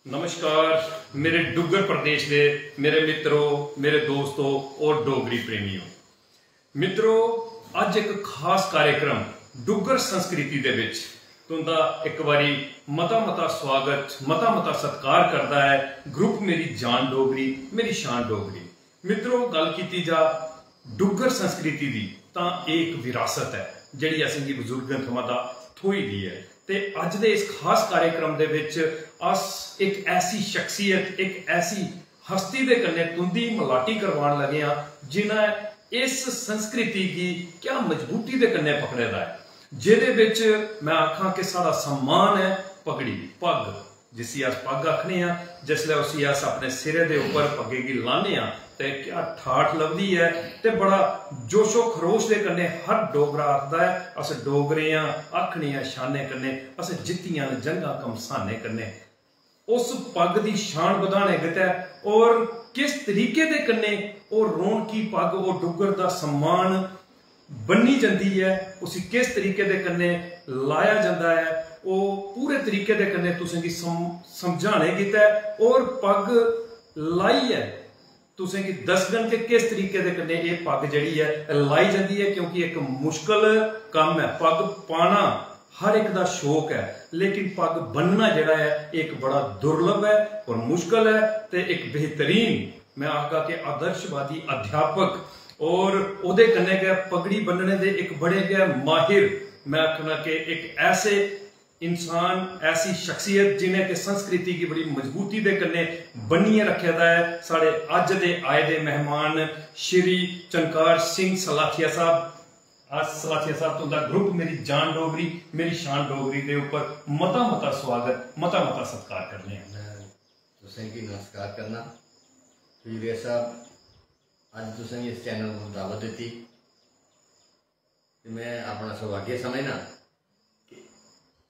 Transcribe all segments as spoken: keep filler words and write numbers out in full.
नमस्कार मेरे डुग्गर प्रदेश दे मेरे मित्रो, मेरे दोस्तो और डोगरी प्रेमियो। मित्रो, अज्ज इक खास कार्यक्रम डुग्गर संस्कृति दे विच तुंदा इक बारी मता मता स्वागत, मता मता सत्कार करदा ऐ ग्रुप मेरी जान डोगरी, मेरी शान डोगरी। मित्रो, गल्ल कीती जा डुग्गर संस्कृति दी, तां एह् इक विरासत ऐ जेह्ड़ी असेंगी बजुर्गें थमां दा थ्होई दी ऐ। ते अज्ज दे इस खास कार्यक्रम दे विच अस इक ऐसी शख्सियत, इक ऐसी हस्ती दे कन्नै तुंदी मलाटी करवान लगे आं जिन्नै इस संस्कृति गी क्या मजबूती दे कन्नै पकड़े दा ऐ, जेह्दे विच मैं आखां कि साढ़ा सम्मान ऐ पगड़ी, पग, जिसी अस पग आखने आं। जिसलै उसी अस अपने सिरै दे उप्पर पग्गै गी लाने आं ते क्या ठाठ लभदी ऐ। ते बड़ा जोशो खरोश दे कन्नै हर डोगरा आखदा ऐ, "अस डोगरे आं, आखने आं शानै कन्नै, अस जित्तियां न जंगां घमसानै कन्नै।" उस पग दी शान बधाने गितै और किस तरीके दे कन्नै ओह् रौनकी पग, ओह् डुग्गर दा सम्मान बन्नी जंदी ऐ, उसी किस तरीके दे कन्नै लाया जंदा ऐ, ओह् पूरे तरीके दे कन्नै तुसेंगी सम-, समझाने गितै और पग लाइयै तुसेंगी दसगन कि किस तरीके दे कन्नै एह् पग जेह्ड़ी ऐ लाई जंदी ऐ, क्योंकि इक मुश्कल कम्म ऐ। पग पाना हर इक दा शौक ऐ, लेकिन पग बन्नना जेह्ड़ा ऐ, एह् इक बड़ा दुर्लभ ऐ और मुश्कल ऐ। ते इक बेहतरीन, मैं आखगा कि आदर्शवादी अध्यापक और ओह्दे कन्नै गै पगड़ी बन्नने दे इक बड़े गै माहिर, मैं आखना कि इक ऐसे इंसान, ऐसी शख्सियत जिन्हें कि संस्कृति गी बड़ी मजबूती दे कन्नै बन्नियै रक्खे दा ऐ। साढ़े अज्ज दे आए दे मेहमान श्री चनकार सिंह सलाथिया साहब। अस सलाथिया साहब तुंदा ग्रुप मेरी जान डोगरी, मेरी शान डोगरी दे उप्पर मता मता स्वागत, मता मता सत्कार करने आं। मैं तुसें गी नमस्कार करना। सुजवेर साहब, अज्ज तुसें गी इस चैनल पर दावत दित्ती ते मैं अपना सौभाग्य समझना कि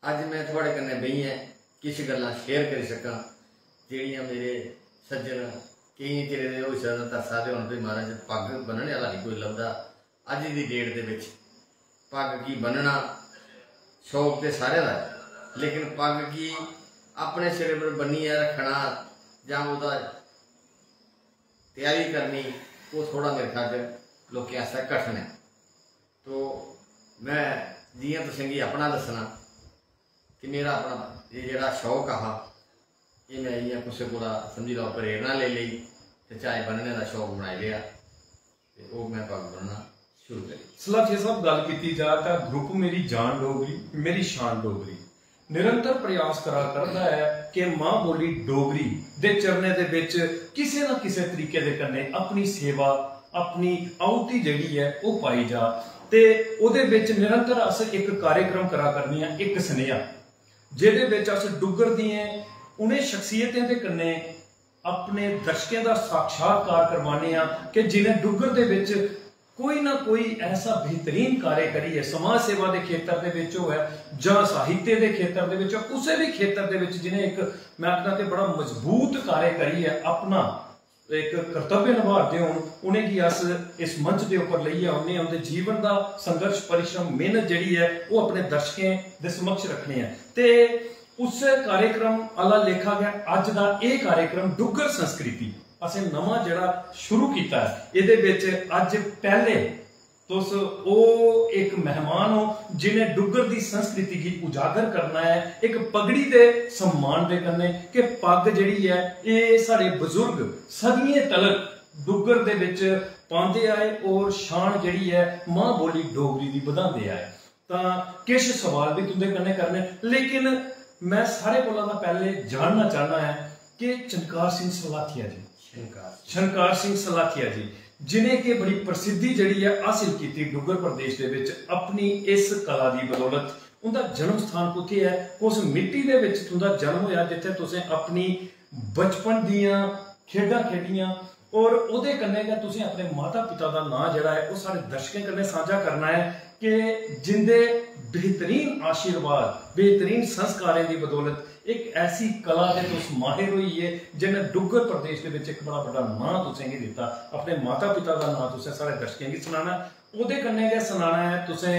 अज्ज मैं थुआढ़े कन्नै बेहियै किश गल्लां शेयर करी सकां, जेह्ड़ियां मेरे सज्जन केइयें चिरे दे होई सकदा तरसा दे होन, भाई महाराज पग्ग बन्नने आह्ला निं कोई लभदा। अज्ज दी डेट दे बिच पग्ग गी बन्नना शौक ते सारें दा ऐ, लेकिन पग्ग गी अपने सिरे पर बन्नियै रक्खना जां ओह्दा त्यारी करनी, ओह् थोह्ड़ा मेरे ख्याल च लोकें आस्तै कठन ऐ। तो मैं जि'यां तुसेंगी अपना दस्सना कि मेरा अपना एह् जेह्ड़ा शौक हा, एह् मैं इ'यां कुसै कोला समझी लैओ प्रेरणा लेई लेई ते चाहे बन्नने दा शौक बनाई लेआ ते ओह् मैं पग्ग बन्नना शुरू करी। सलाथिया साहब, गल्ल कीती जा तां ग्रुप मेरी जान डोगरी, मेरी शान डोगरी निरंतर प्रयास करा करदा ऐ कि मां बोली डोगरी दे चरणें दे बिच किसे ना किसे तरीके दे कन्नै अपनी सेवा, अपनी आहुति जेह्ड़ी ऐ ओह् पाई जा। ते ओह्दे बिच निरंतर अस इक कार्यक्रम करा करने आं, इक सनेहा, जेह्दे बिच अस डुग्गर दियें उ'नें शख्सियतें दे कन्नै अपने दर्शकें दा साक्षात्कार करवाने आं कि जिनें डुग्गर दे बिच कोई ना कोई ऐसा बेहतरीन कार्य करियै समाज सेवा दे खेतर दे बिच होऐ जां साहित्य दे खेतर दे बिच, कुसै बी खेतर दे बिच जिनें इक, मैं आखना कि बड़ा मजबूत कार्य करियै अपना इक कर्तव्य नभा'रदे होन, उ'नेंगी अस इस मंच दे उप्पर लेइयै औन्ने आं, उं'दे जीवन दा संघर्ष, परिश्रम, मेहनत जेह्ड़ी ऐ ओह् अपने दर्शकें दे समक्ष रक्खने आं। ते उस्सै कार्यक्रम आह्ला लेखा गै अज्ज दा एह् कार्यक्रम डुग्गर संस्कृति असें नमां जेह्ड़ा शुरू कीता ऐ, एह्दे बिच अज्ज पैह्ले तुस ओह् इक मेहमान ओ जि'नें डुग्गर दी संस्कृति गी उजागर करना ऐ इक पगड़ी दे सम्मान दे कन्नै कि पग्ग जेह्ड़ी ऐ एह् साढ़े बजुर्ग सदियें तलक डुग्गर दे बिच पांदे आए और शान जेह्ड़ी ऐ मां बोली डोगरी दी बधांदे आए। तां किश सवाल बी तुं'दे कन्नै करने, लेकिन मैं सारे कोला दा पैह्ले जानना चाह्न्ना ऐ कि चनकार सिंह सलाथिया जी, शंकार शनकार सिंह सलाथिया जी, जि'नें के बड़ी प्रसिद्धि जेह्ड़ी ऐ हासिल कीती डुग्गर प्रदेश दे बिच अपनी इस कला दी बदौलत। उं'दा जन्म स्थान कुत्थै ऐ? कुस मिट्टी दे बिच तुं'दा जन्म होएआ जित्थै तुसें अपनी बचपन दियां खेढां खेढियां और ओह्दे कन्नै गै तुसें अपने माता पिता दा नांऽ जेह्ड़ा ऐ ओह् साढ़े दर्शकें कन्नै सांझा करना ऐ कि जिं'दे बेहतरीन आशीर्वाद, बेहतरीन संस्कारें दी बदौलत इक ऐसी कला दे तुस माहिर होई गे जिन्नै डुग्गर प्रदेश दे बिच इक बड़ा बड्डा नांऽ तुसेंगी दित्ता, अपने माता पिता दा नांऽ तुसें साढ़े दर्शकें गी सनाना, ओह्दे कन्नै गै सनाना ऐ तुसें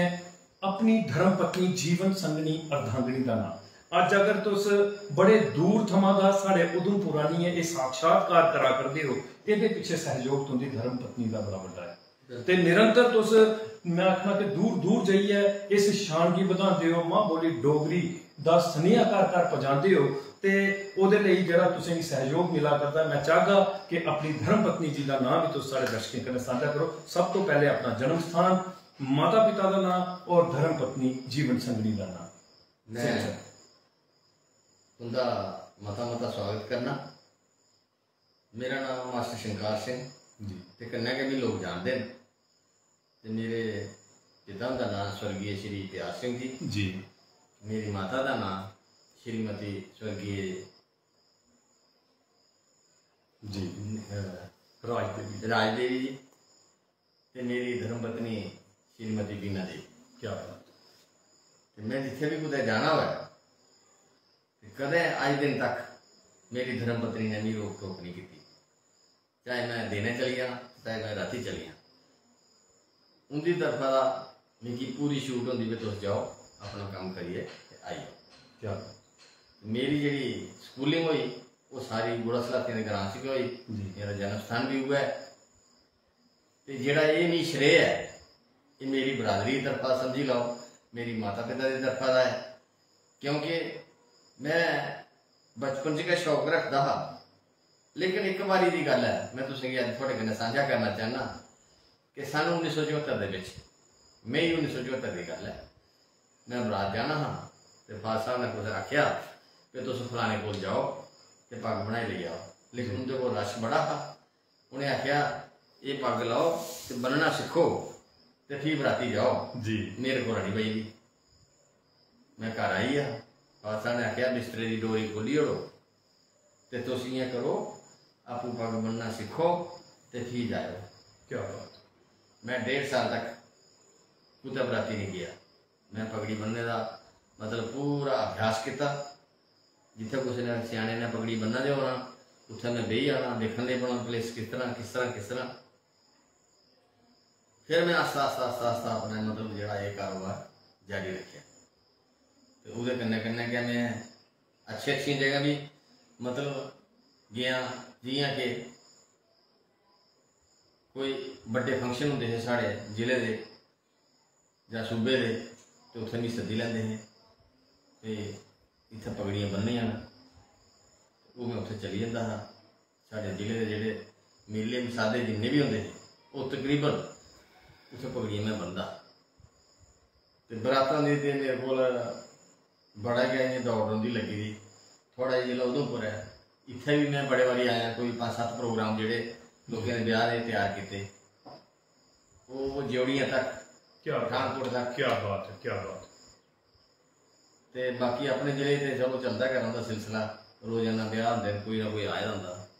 अपनी धर्म पत्नी जीवन संगनी अर्धांगिनी दा नांऽ। अज्ज अगर तुस बड़े दूर थमां दा साढ़े उधमपुर आनियै एह् साक्षात्कार करा करदे ओ, एह्दे पिच्छे सैह्योग तुं'दी धर्म पत्नी दा बड़ा बड्डा ऐ। ते निरंतर तुस, में आखना कि दूर दूर जाइयै इस शान गी बधांदे ओ, मां बोली डोगरी दा सनेहा घर घर पजांदे ओ। ते ओह्दे लेई जेह्ड़ा तुसेंगी सैह्योग मिला करदा, में चाहगा कि अपनी धर्म पत्नी जी दा नांऽ बी तुस साढ़े दर्शकें कन्नै सांझा करो। सब तो पैह्ले अपना जन्म स्थान, माता पिता दा नांऽ और धर्म पत्नी जीवन संगनी दा नांऽ। में तुं'दा मता मता स्वागत करना। मेरा नांऽ मास्टर शंकार सिंह जी। ते कन्नै गै मी लोक जानदे न। ते मेरे पिता हुंदा नांऽ स्वर्गीय श्री प्यार सिंह जी। जी। मेरी माता दा नांऽ श्रीमती स्वर्गीय जी। अ, राज देवी। राज देवी जी। ते मेरी धर्मपत्नी श्रीमती बीना देवी। क्या बात। ते में जित्थै बी कुतै जाना होऐ, ते कदें अज्ज दिन तक मेरी धर्मपत्नी ने मिगी रोक टोक नहीं कीती। चाहे में दिनें चली जाना, चाहे में रातीं चली जाना, उं'दी तरफा दा मिगी पूरी छूट होंदी कि तुस जाओ, अपना कम्म करियै ते आई जाओ। क्या बात। मेरी जेह्ड़ी स्कूलिंग होई, ओह् सारी गुड़ा सलाथियें दे ग्रां च गै होई। जी। मेरा जन्म स्थान बी उ'ऐ ऐ। ते जेह्ड़ा एह् मी श्रेय ऐ, एह् मेरी बरादरी दी तरफा समझी लैओ, मेरी माता पिता दी तरफा दा ऐ। क्योंकि में बचपन च गै शौक रखदा हा, लेकिन इक बारी दी गल्ल ऐ, में तुसेंगी अज्ज थुआढ़े कन्नै सांझा करना चाह्न्नां कि सन उन्नी सौ चौह्त्तर दे बिच, मई उन्नी सौ चौह्त्तर दी गल्ल ऐ, में बरात जाना हा ते फादर साहब ने कुसै आखेआ कि तुस फलाने कोल जाओ ते पग्ग बनाई लेई आओ, लेकिन उं'दे कोल रश बड़ा हा। उ'नें आखेआ, "एह् पग्ग लाओ ते बन्नना सिक्खो ते फ्ही बराती जाओ।" जी। मेरे कोला निं बजदी। में घर आई गेआ, फादर साहब ने आखेआ, "बिस्तरे दी डोरी खोह्ल्ली ओड़ो ते तुस इ'यां करो, आपूं पग्ग बन्नना सिक्खो ते फ्ही जाएओ।" क्या बात। में डेढ़ साल तक कुतै बराती निं गेआ। में पगड़ी बन्नने दा, मतलब, पूरा अभ्यास कीता। जित्थै कुसै ने, स्याने ने पगड़ी बन्ना दे होना, उत्थै में बेही जाना, दिक्खन लगी पौना place किस तरह, किस तरह, किस तरह। फिर में आस्ता, आस्ता, आस्ता, आस्ता अपना, मतलब, जेह्ड़ा एह् कारोबार जारी रक्खेआ। ते ओह्दे कन्नै, कन्नै गै में अच्छी, अच्छियां जगह बी, मतलब, गेआ, जि'यां कि कोई बड्डे function होंदे हे साढ़े जिले दे, जां सूबे दे, ते उत्थै मिगी सद्दी लैंदे हे, ते इत्थै पगड़ियां बन्ननियां न। ओह् में उत्थै चली जंदा हा। साढ़े जिले दे जेह्ड़े मेले मसादे जिन्ने बी होंदे हे, ओह् तकरीबन उत्थै पगड़ियां में बन्नदा हा। ते बरातां दी ते मेरे कोल बड़ा गै इ'यां दौड़ रौंह्दी लग्गी दी। थुआढ़ा जिला उधमपुर ऐ, इत्थै बी में बड़े बारी आया, कोई पंज सत्त program जेह्ड़े लोकें दे ब्याह् दे त्यार कीते। ओह् ज्योड़ियां तक, क्या बात। पठानकोट तक। क्या बात है, क्या बात। ते बाकी अपने जिले ते चलो चलदा गै रौंह्दा सिलसिला, रोजाना ब्याह् होंदे न, कोई ना कोई आए दा होंदा।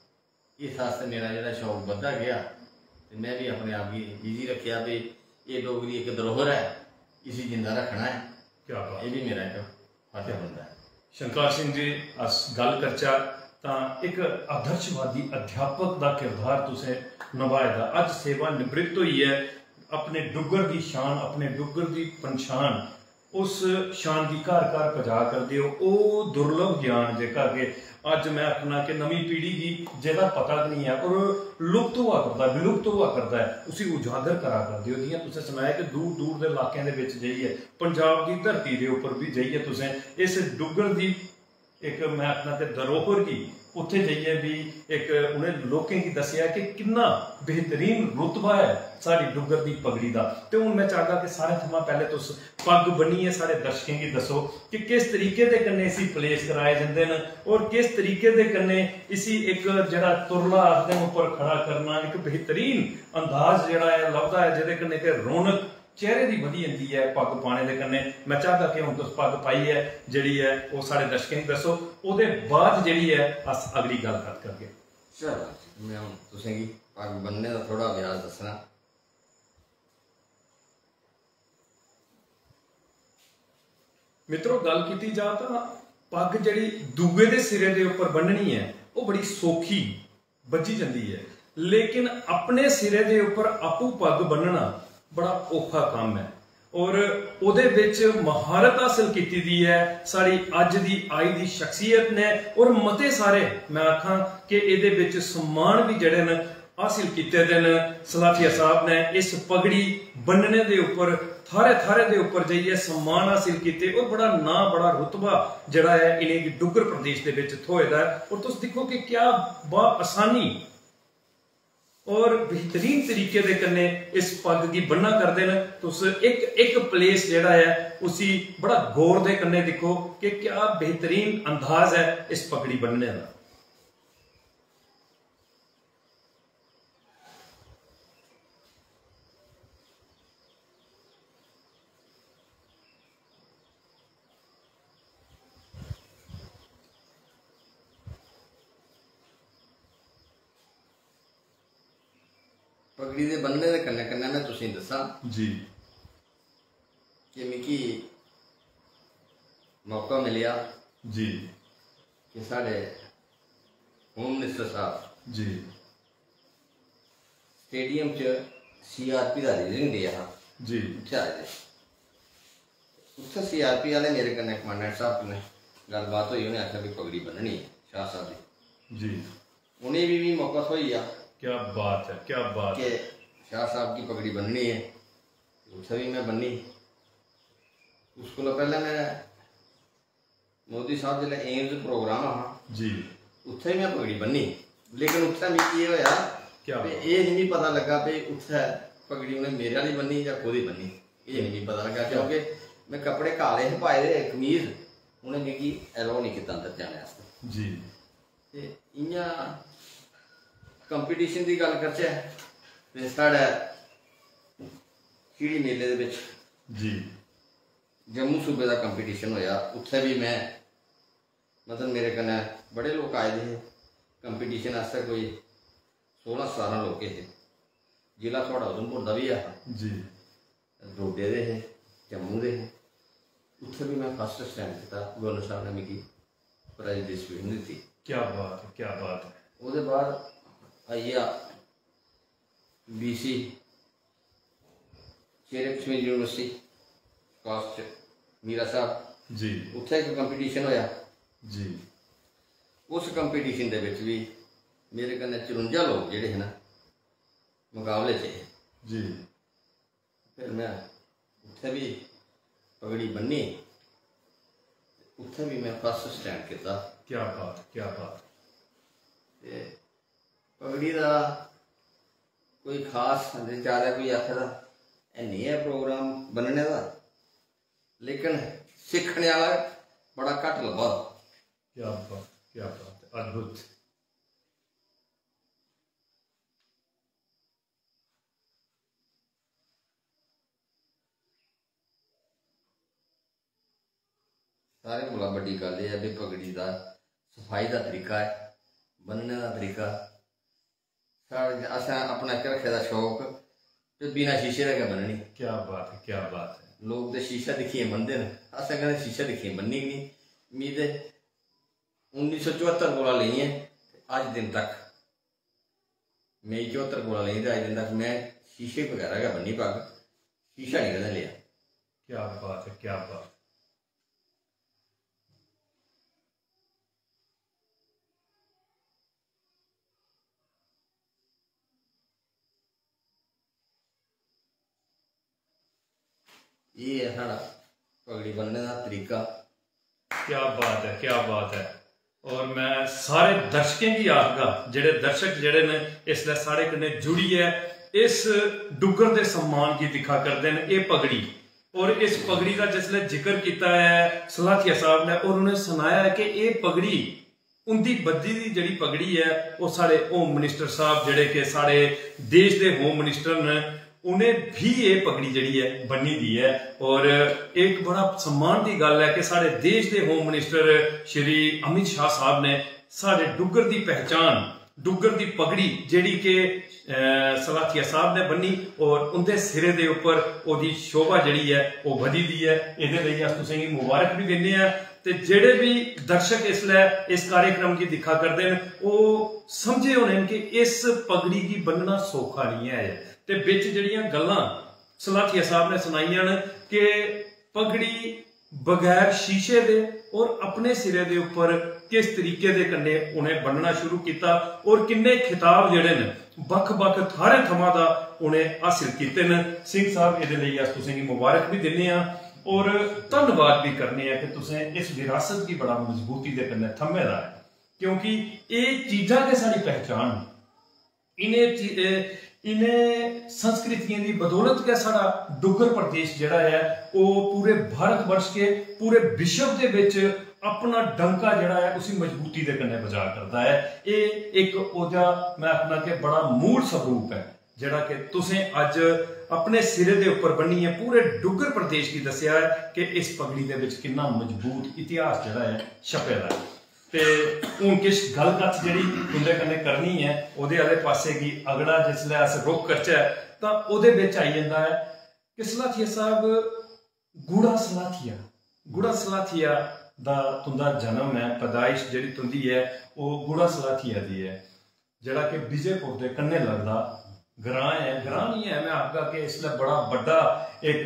इस आस्तै मेरा जेह्ड़ा शौक बधदा गेआ ते में बी अपने आप गी busy रक्खेआ भी एह् डोगरी इक धरोहर ऐ, इसी जिंदा रक्खना ऐ। क्या बात। एह् बी मेरा इक फर्ज बनदा ऐ। शंकर सिंह जी, अस गल्ल करचै तां इक आदर्शवादी अध्यापक दा किरदार तुसें नभाए दा। अज्ज सेवा निवृत्त होइयै अपने डुग्गर दी शान, अपने डुग्गर दी पंछान, उस शान गी घर घर पजा करदे ओ। ओह् दुर्लभ ज्ञान जेह्का कि अज्ज में आखना कि नमीं पीढ़ी गी जेह्दा पता गै निं ऐ और लुप्त होआ करदा, विलुप्त होआ करदा ऐ, उसी उजागर करा करदे ओ। जि'यां तुसें सनाया कि दूर दूर दे लाकें दे बिच जाइयै, पंजाब दी धरती दे उप्पर बी जाइयै तुसें इस डुग्गर दी इक, में आखना कि धरोहर गी उत्थै जाइयै बी इक उ'नें लोकें गी दस्सेआ कि किन्ना बेहतरीन रुतबा ऐ साढ़ी डुग्गर दी पगड़ी दा। ते हून में चाहगा कि सारें थमां पैह्ले तुस पग्ग बन्नियै साढ़े दर्शकें गी दस्सो कि किस तरीके दे कन्नै इसी place कराए जंदे न और किस तरीके दे कन्नै इसी इक जेह्ड़ा तुरला आखदे न उप्पर खड़ा करना, इक बेहतरीन अंदाज जेह्ड़ा ऐ लभदा ऐ, जेह्दे कन्नै कि रौनक चेहरे दी बधी जंदी ऐ पग्ग पाने दे कन्नै। में चाहगा कि हून तुस पग्ग पाइयै जेह्ड़ी ऐ ओह् साढ़े दर्शकें गी दस्सो, ओह्दे बाद जेह्ड़ी ऐ अस अगली गल्ल कत्थ करगे। चलो, में हून तुसेंगी पग्ग बन्नने दा थोह्ड़ा अभ्यास दस्सना। मित्रो, गल्ल कीती जा तां पग्ग जेह्ड़ी दूए दे सिरे दे उप्पर बन्ननी ऐ, ओह् बड़ी सौखी बज्झी जंदी ऐ, लेकिन अपने सिरे दे उप्पर आपूं पग्ग बन्नना बड़ा औखा कम्म ऐ। और ओह्दे बिच महारत हासल कीती दी ऐ साढ़ी अज्ज दी आई दी शख्सियत ने। और मते सारे, मैं आखां कि एह्दे बिच सम्मान बी जेह्ड़े न हासिल कीते दे न। सलाथिया साहब ने इस पगड़ी बन्नने दे उप्पर, थारे थारे दे उप्पर जाइयै सम्मान हासिल कीते और बड़ा नां, बड़ा रुतबा जेह्ड़ा ऐ इ'नेंगी डुग्गर प्रदेश दे बिच थ्होए दा ऐ। और तुस दिक्खो कि क्या बा आसानी और बेहतरीन तरीके दे कन्नै इस पग्ग गी बन्ना करदे न। तुस इक इक प्लेस जेह्ड़ा ऐ उसी बड़ा गौर दे कन्नै दिक्खो कि क्या बेहतरीन अंदाज ऐ इस पगड़ी बन्नने दा। पगड़ी दे बन्नने दे कन्नै कन्नै में तुसेंगी दस्सां जी। कि मिगी मौका मिलेआ जी। कि साढ़े होम मिनिस्टर साहब जी। स्टेडियम च सीआरपी दा रीडिंग डे हा जी। उत्थै आए दे। उत्थै सीआरपी आह्ले मेरे कन्नै कमांडेंट साहब कन्नै गल्लबात होई, उ'नें आखेआ कि पगड़ी बन्ननी ऐ शाह साहब दी। जी। उ'नें बी, बी मौका थ्होई गेआ क्या बात ऐ, क्या बात कि ऐ। शाह साहब गी पगड़ी बन्ननी ऐ। उत्थै बी में बन्नी। उस कोला पैह्लें में मोदी साहब जिसलै एम्स प्रोग्राम हा जी। उत्थै बी में पगड़ी बन्नी, लेकिन उत्थै मिगी एह् होएआ क्या कि बात। एह् निं मिगी पता लग्गा कि उत्थै पगड़ी उ'नें मेरे आह्ली बन्नी जां कोह्दी बन्नी, एह् निं मिगी पता लग्गा, क्योंकि में कपड़े काले हे पाए दे, कमीज, उ'नें मिगी अलाउ निं कीता अंदर जाने आस्तै जी। ते इ'यां कंपीटिशन दी गल्ल करचै ते साढ़े खिड़ी मेले दे बिच जी। जम्मू सूबे दा कंपीटिशन होएआ, उत्थै बी में, मतलब, मेरे कन्नै बड़े लोक आए दे हे कंपीटिशन आस्तै, कोई सोलां सतारां लोक हे। जिला थुआढ़ा उधमपुर दा बी ऐ हा जी। डोडे दे हे, जम्मू दे हे। उत्थै बी में फर्स्ट स्टैंड कीता, गवर्नर साहब ने मिगी प्राइज डिस्ट्रीब्यूशन दित्ती। क्या बात है, क्या बात है। ओह्दे बाद आई गेआ बीसी, शेरे कश्मीर यूनिवर्सिटी, कास्ट मीरा साहब जी। उत्थै इक कंपीटिशन होएआ जी। उस कंपीटिशन दे बिच बी मेरे कन्नै चरुंजा लोक जेह्ड़े हे ना, मकाबले च हे जी। फिर में उत्थै बी पगड़ी बन्नी, उत्थै बी में फर्स्ट स्टैंड कीता। क्या बात, क्या बात। ते पगड़ी दा कोई खास, ज्यादा कोई आखे दा है नहीं है प्रोग्राम बनने दा, लेकिन सीखने आह्ला बड़ा घट्ट लब्भा दा। क्या बात, क्या बात है, अद्भुत। सारें कोला बड्डी गल्ल एह् ऐ कि पगड़ी दा सफाई दा तरीका ऐ, बन्नने दा तरीका। साढ़े, असें अपना इक रक्खे दा शौक ते बिना शीशे दे गै बन्ननी। क्या बात है, क्या बात है। लोक ते शीशा दिक्खियै बन्नदे न, असें कदें शीशा दिक्खियै बन्नी गै निं। मी ते उन्नी सौ चौहत्तर कोला लेइयै ते अज्ज दिन तक, मई चौहत्तर कोला लेइयै ते अज्ज दिन तक में शीशे बगैरा गै बन्नी पग्ग, शीशा निं कदें लेआ। क्या बात है, क्या बात। एह् ऐ साढ़ा पगड़ी बन्नने दा तरीका। क्या बात है, क्या बात है। और मैं सारे दर्शकें गी आखगा, जेह्ड़े दर्शक जेह्ड़े न इसलै साढ़े कन्नै जुड़ियै इस डुग्गर दे सम्मान गी दिक्खा करदे न, एह् पगड़ी, और इस पगड़ी दा जिसलै जिक्र कीता ऐ सलाथिया साहब ने, और उ'नें सनाया ऐ कि एह् पगड़ी उं'दी बद्धी दी जेह्ड़ी पगड़ी ऐ, ओह् साढ़े होम मिनिस्टर साहब, जेह्ड़े कि साढ़े देश दे होम मिनिस्टर न, उ'नें भी एह् पगड़ी जेह्ड़ी ऐ, बन्नी दी ऐ। और इक बड़ा सम्मान दी गल्ल ऐ कि साढ़े देश दे होम मिनिस्टर श्री अमित शाह साहब ने साढ़े डुग्गर दी पहचान, डुग्गर दी पगड़ी, जेह्ड़ी कि, अ, सलाथिया साहब ने बन्नी और उं'दे सिरे दे उप्पर ओह्दी शोभा जेह्ड़ी ऐ, ओह् बधी दी ऐ। एह्दे लेई अस तुसेंगी मुबारक बी दिन्ने आं। ते जेह्ड़े बी दर्शक इसलै इस कार्यक्रम गी दिक्खा करदे न, ओह् समझे होने न कि इस पगड़ी गी बन्नना सौखा निं ऐ। ते बिच जेह्ड़ियां गल्लां सलाथिया साहब ने सनाइयां न कि पगड़ी बगैर शीशे दे और अपने सिरे दे उप्पर किस तरीके दे कन्नै उ'नें बन्नना शुरू कीता और किन्ने खिताब जेह्ड़े न बक्ख-बक्ख थाह्रें थमां दा उ'नें हासिल कीते न। सिंह साहब, एह्दे लेई अस तुसें गी मुबारक बी दिन्ने आं और धन्नवाद बी करने आं कि तुसें इस विरासत गी बड़ा मजबूती दे कन्नै थम्मे दा ऐ, क्योंकि एह् चीजां गै साढ़ी पहचान न। इ'नें ची-, ए, इ'नें संस्कृतियें दी बदौलत गै साढ़ा डुग्गर प्रदेश जेह्ड़ा ऐ, ओह् पूरे भारत वर्ष के, पूरे विश्व दे बिच अपना डंका जेह्ड़ा ऐ, उसी मजबूती दे कन्नै बजा करदा ऐ। एह् इक ओह्दा, में आखना कि बड़ा मूल स्वरूप ऐ, जेह्ड़ा कि तुसें अज्ज अपने सिरे दे उप्पर बन्नियै पूरे डुग्गर प्रदेश गी दस्सेआ ऐ कि इस पगड़ी दे बिच किन्ना मजबूत इतिहास जेह्ड़ा ऐ, छपे दा ऐ। ते हून किश गल्ल कत्थ जेह्ड़ी तुं'दे कन्नै करनी ऐ, ओह्दे आह्ले पासे गी अगड़ा जिसलै अस रुख करचै, तां ओह्दे बिच आई जंदा ऐ कि सलाथिया साहब, गुड़ा सलाथिया, गुड़ा सलाथिया दा तुं'दा जन्म ऐ, पैदाइश जेह्ड़ी तुं'दी ऐ, ओह् गुड़ा सलाथिया दी ऐ, जेह्ड़ा कि विजयपुर दे कन्नै लगदा ग्रां ऐ। ग्रां निं ऐ, में आखगा कि इसलै बड़ा बड्डा इक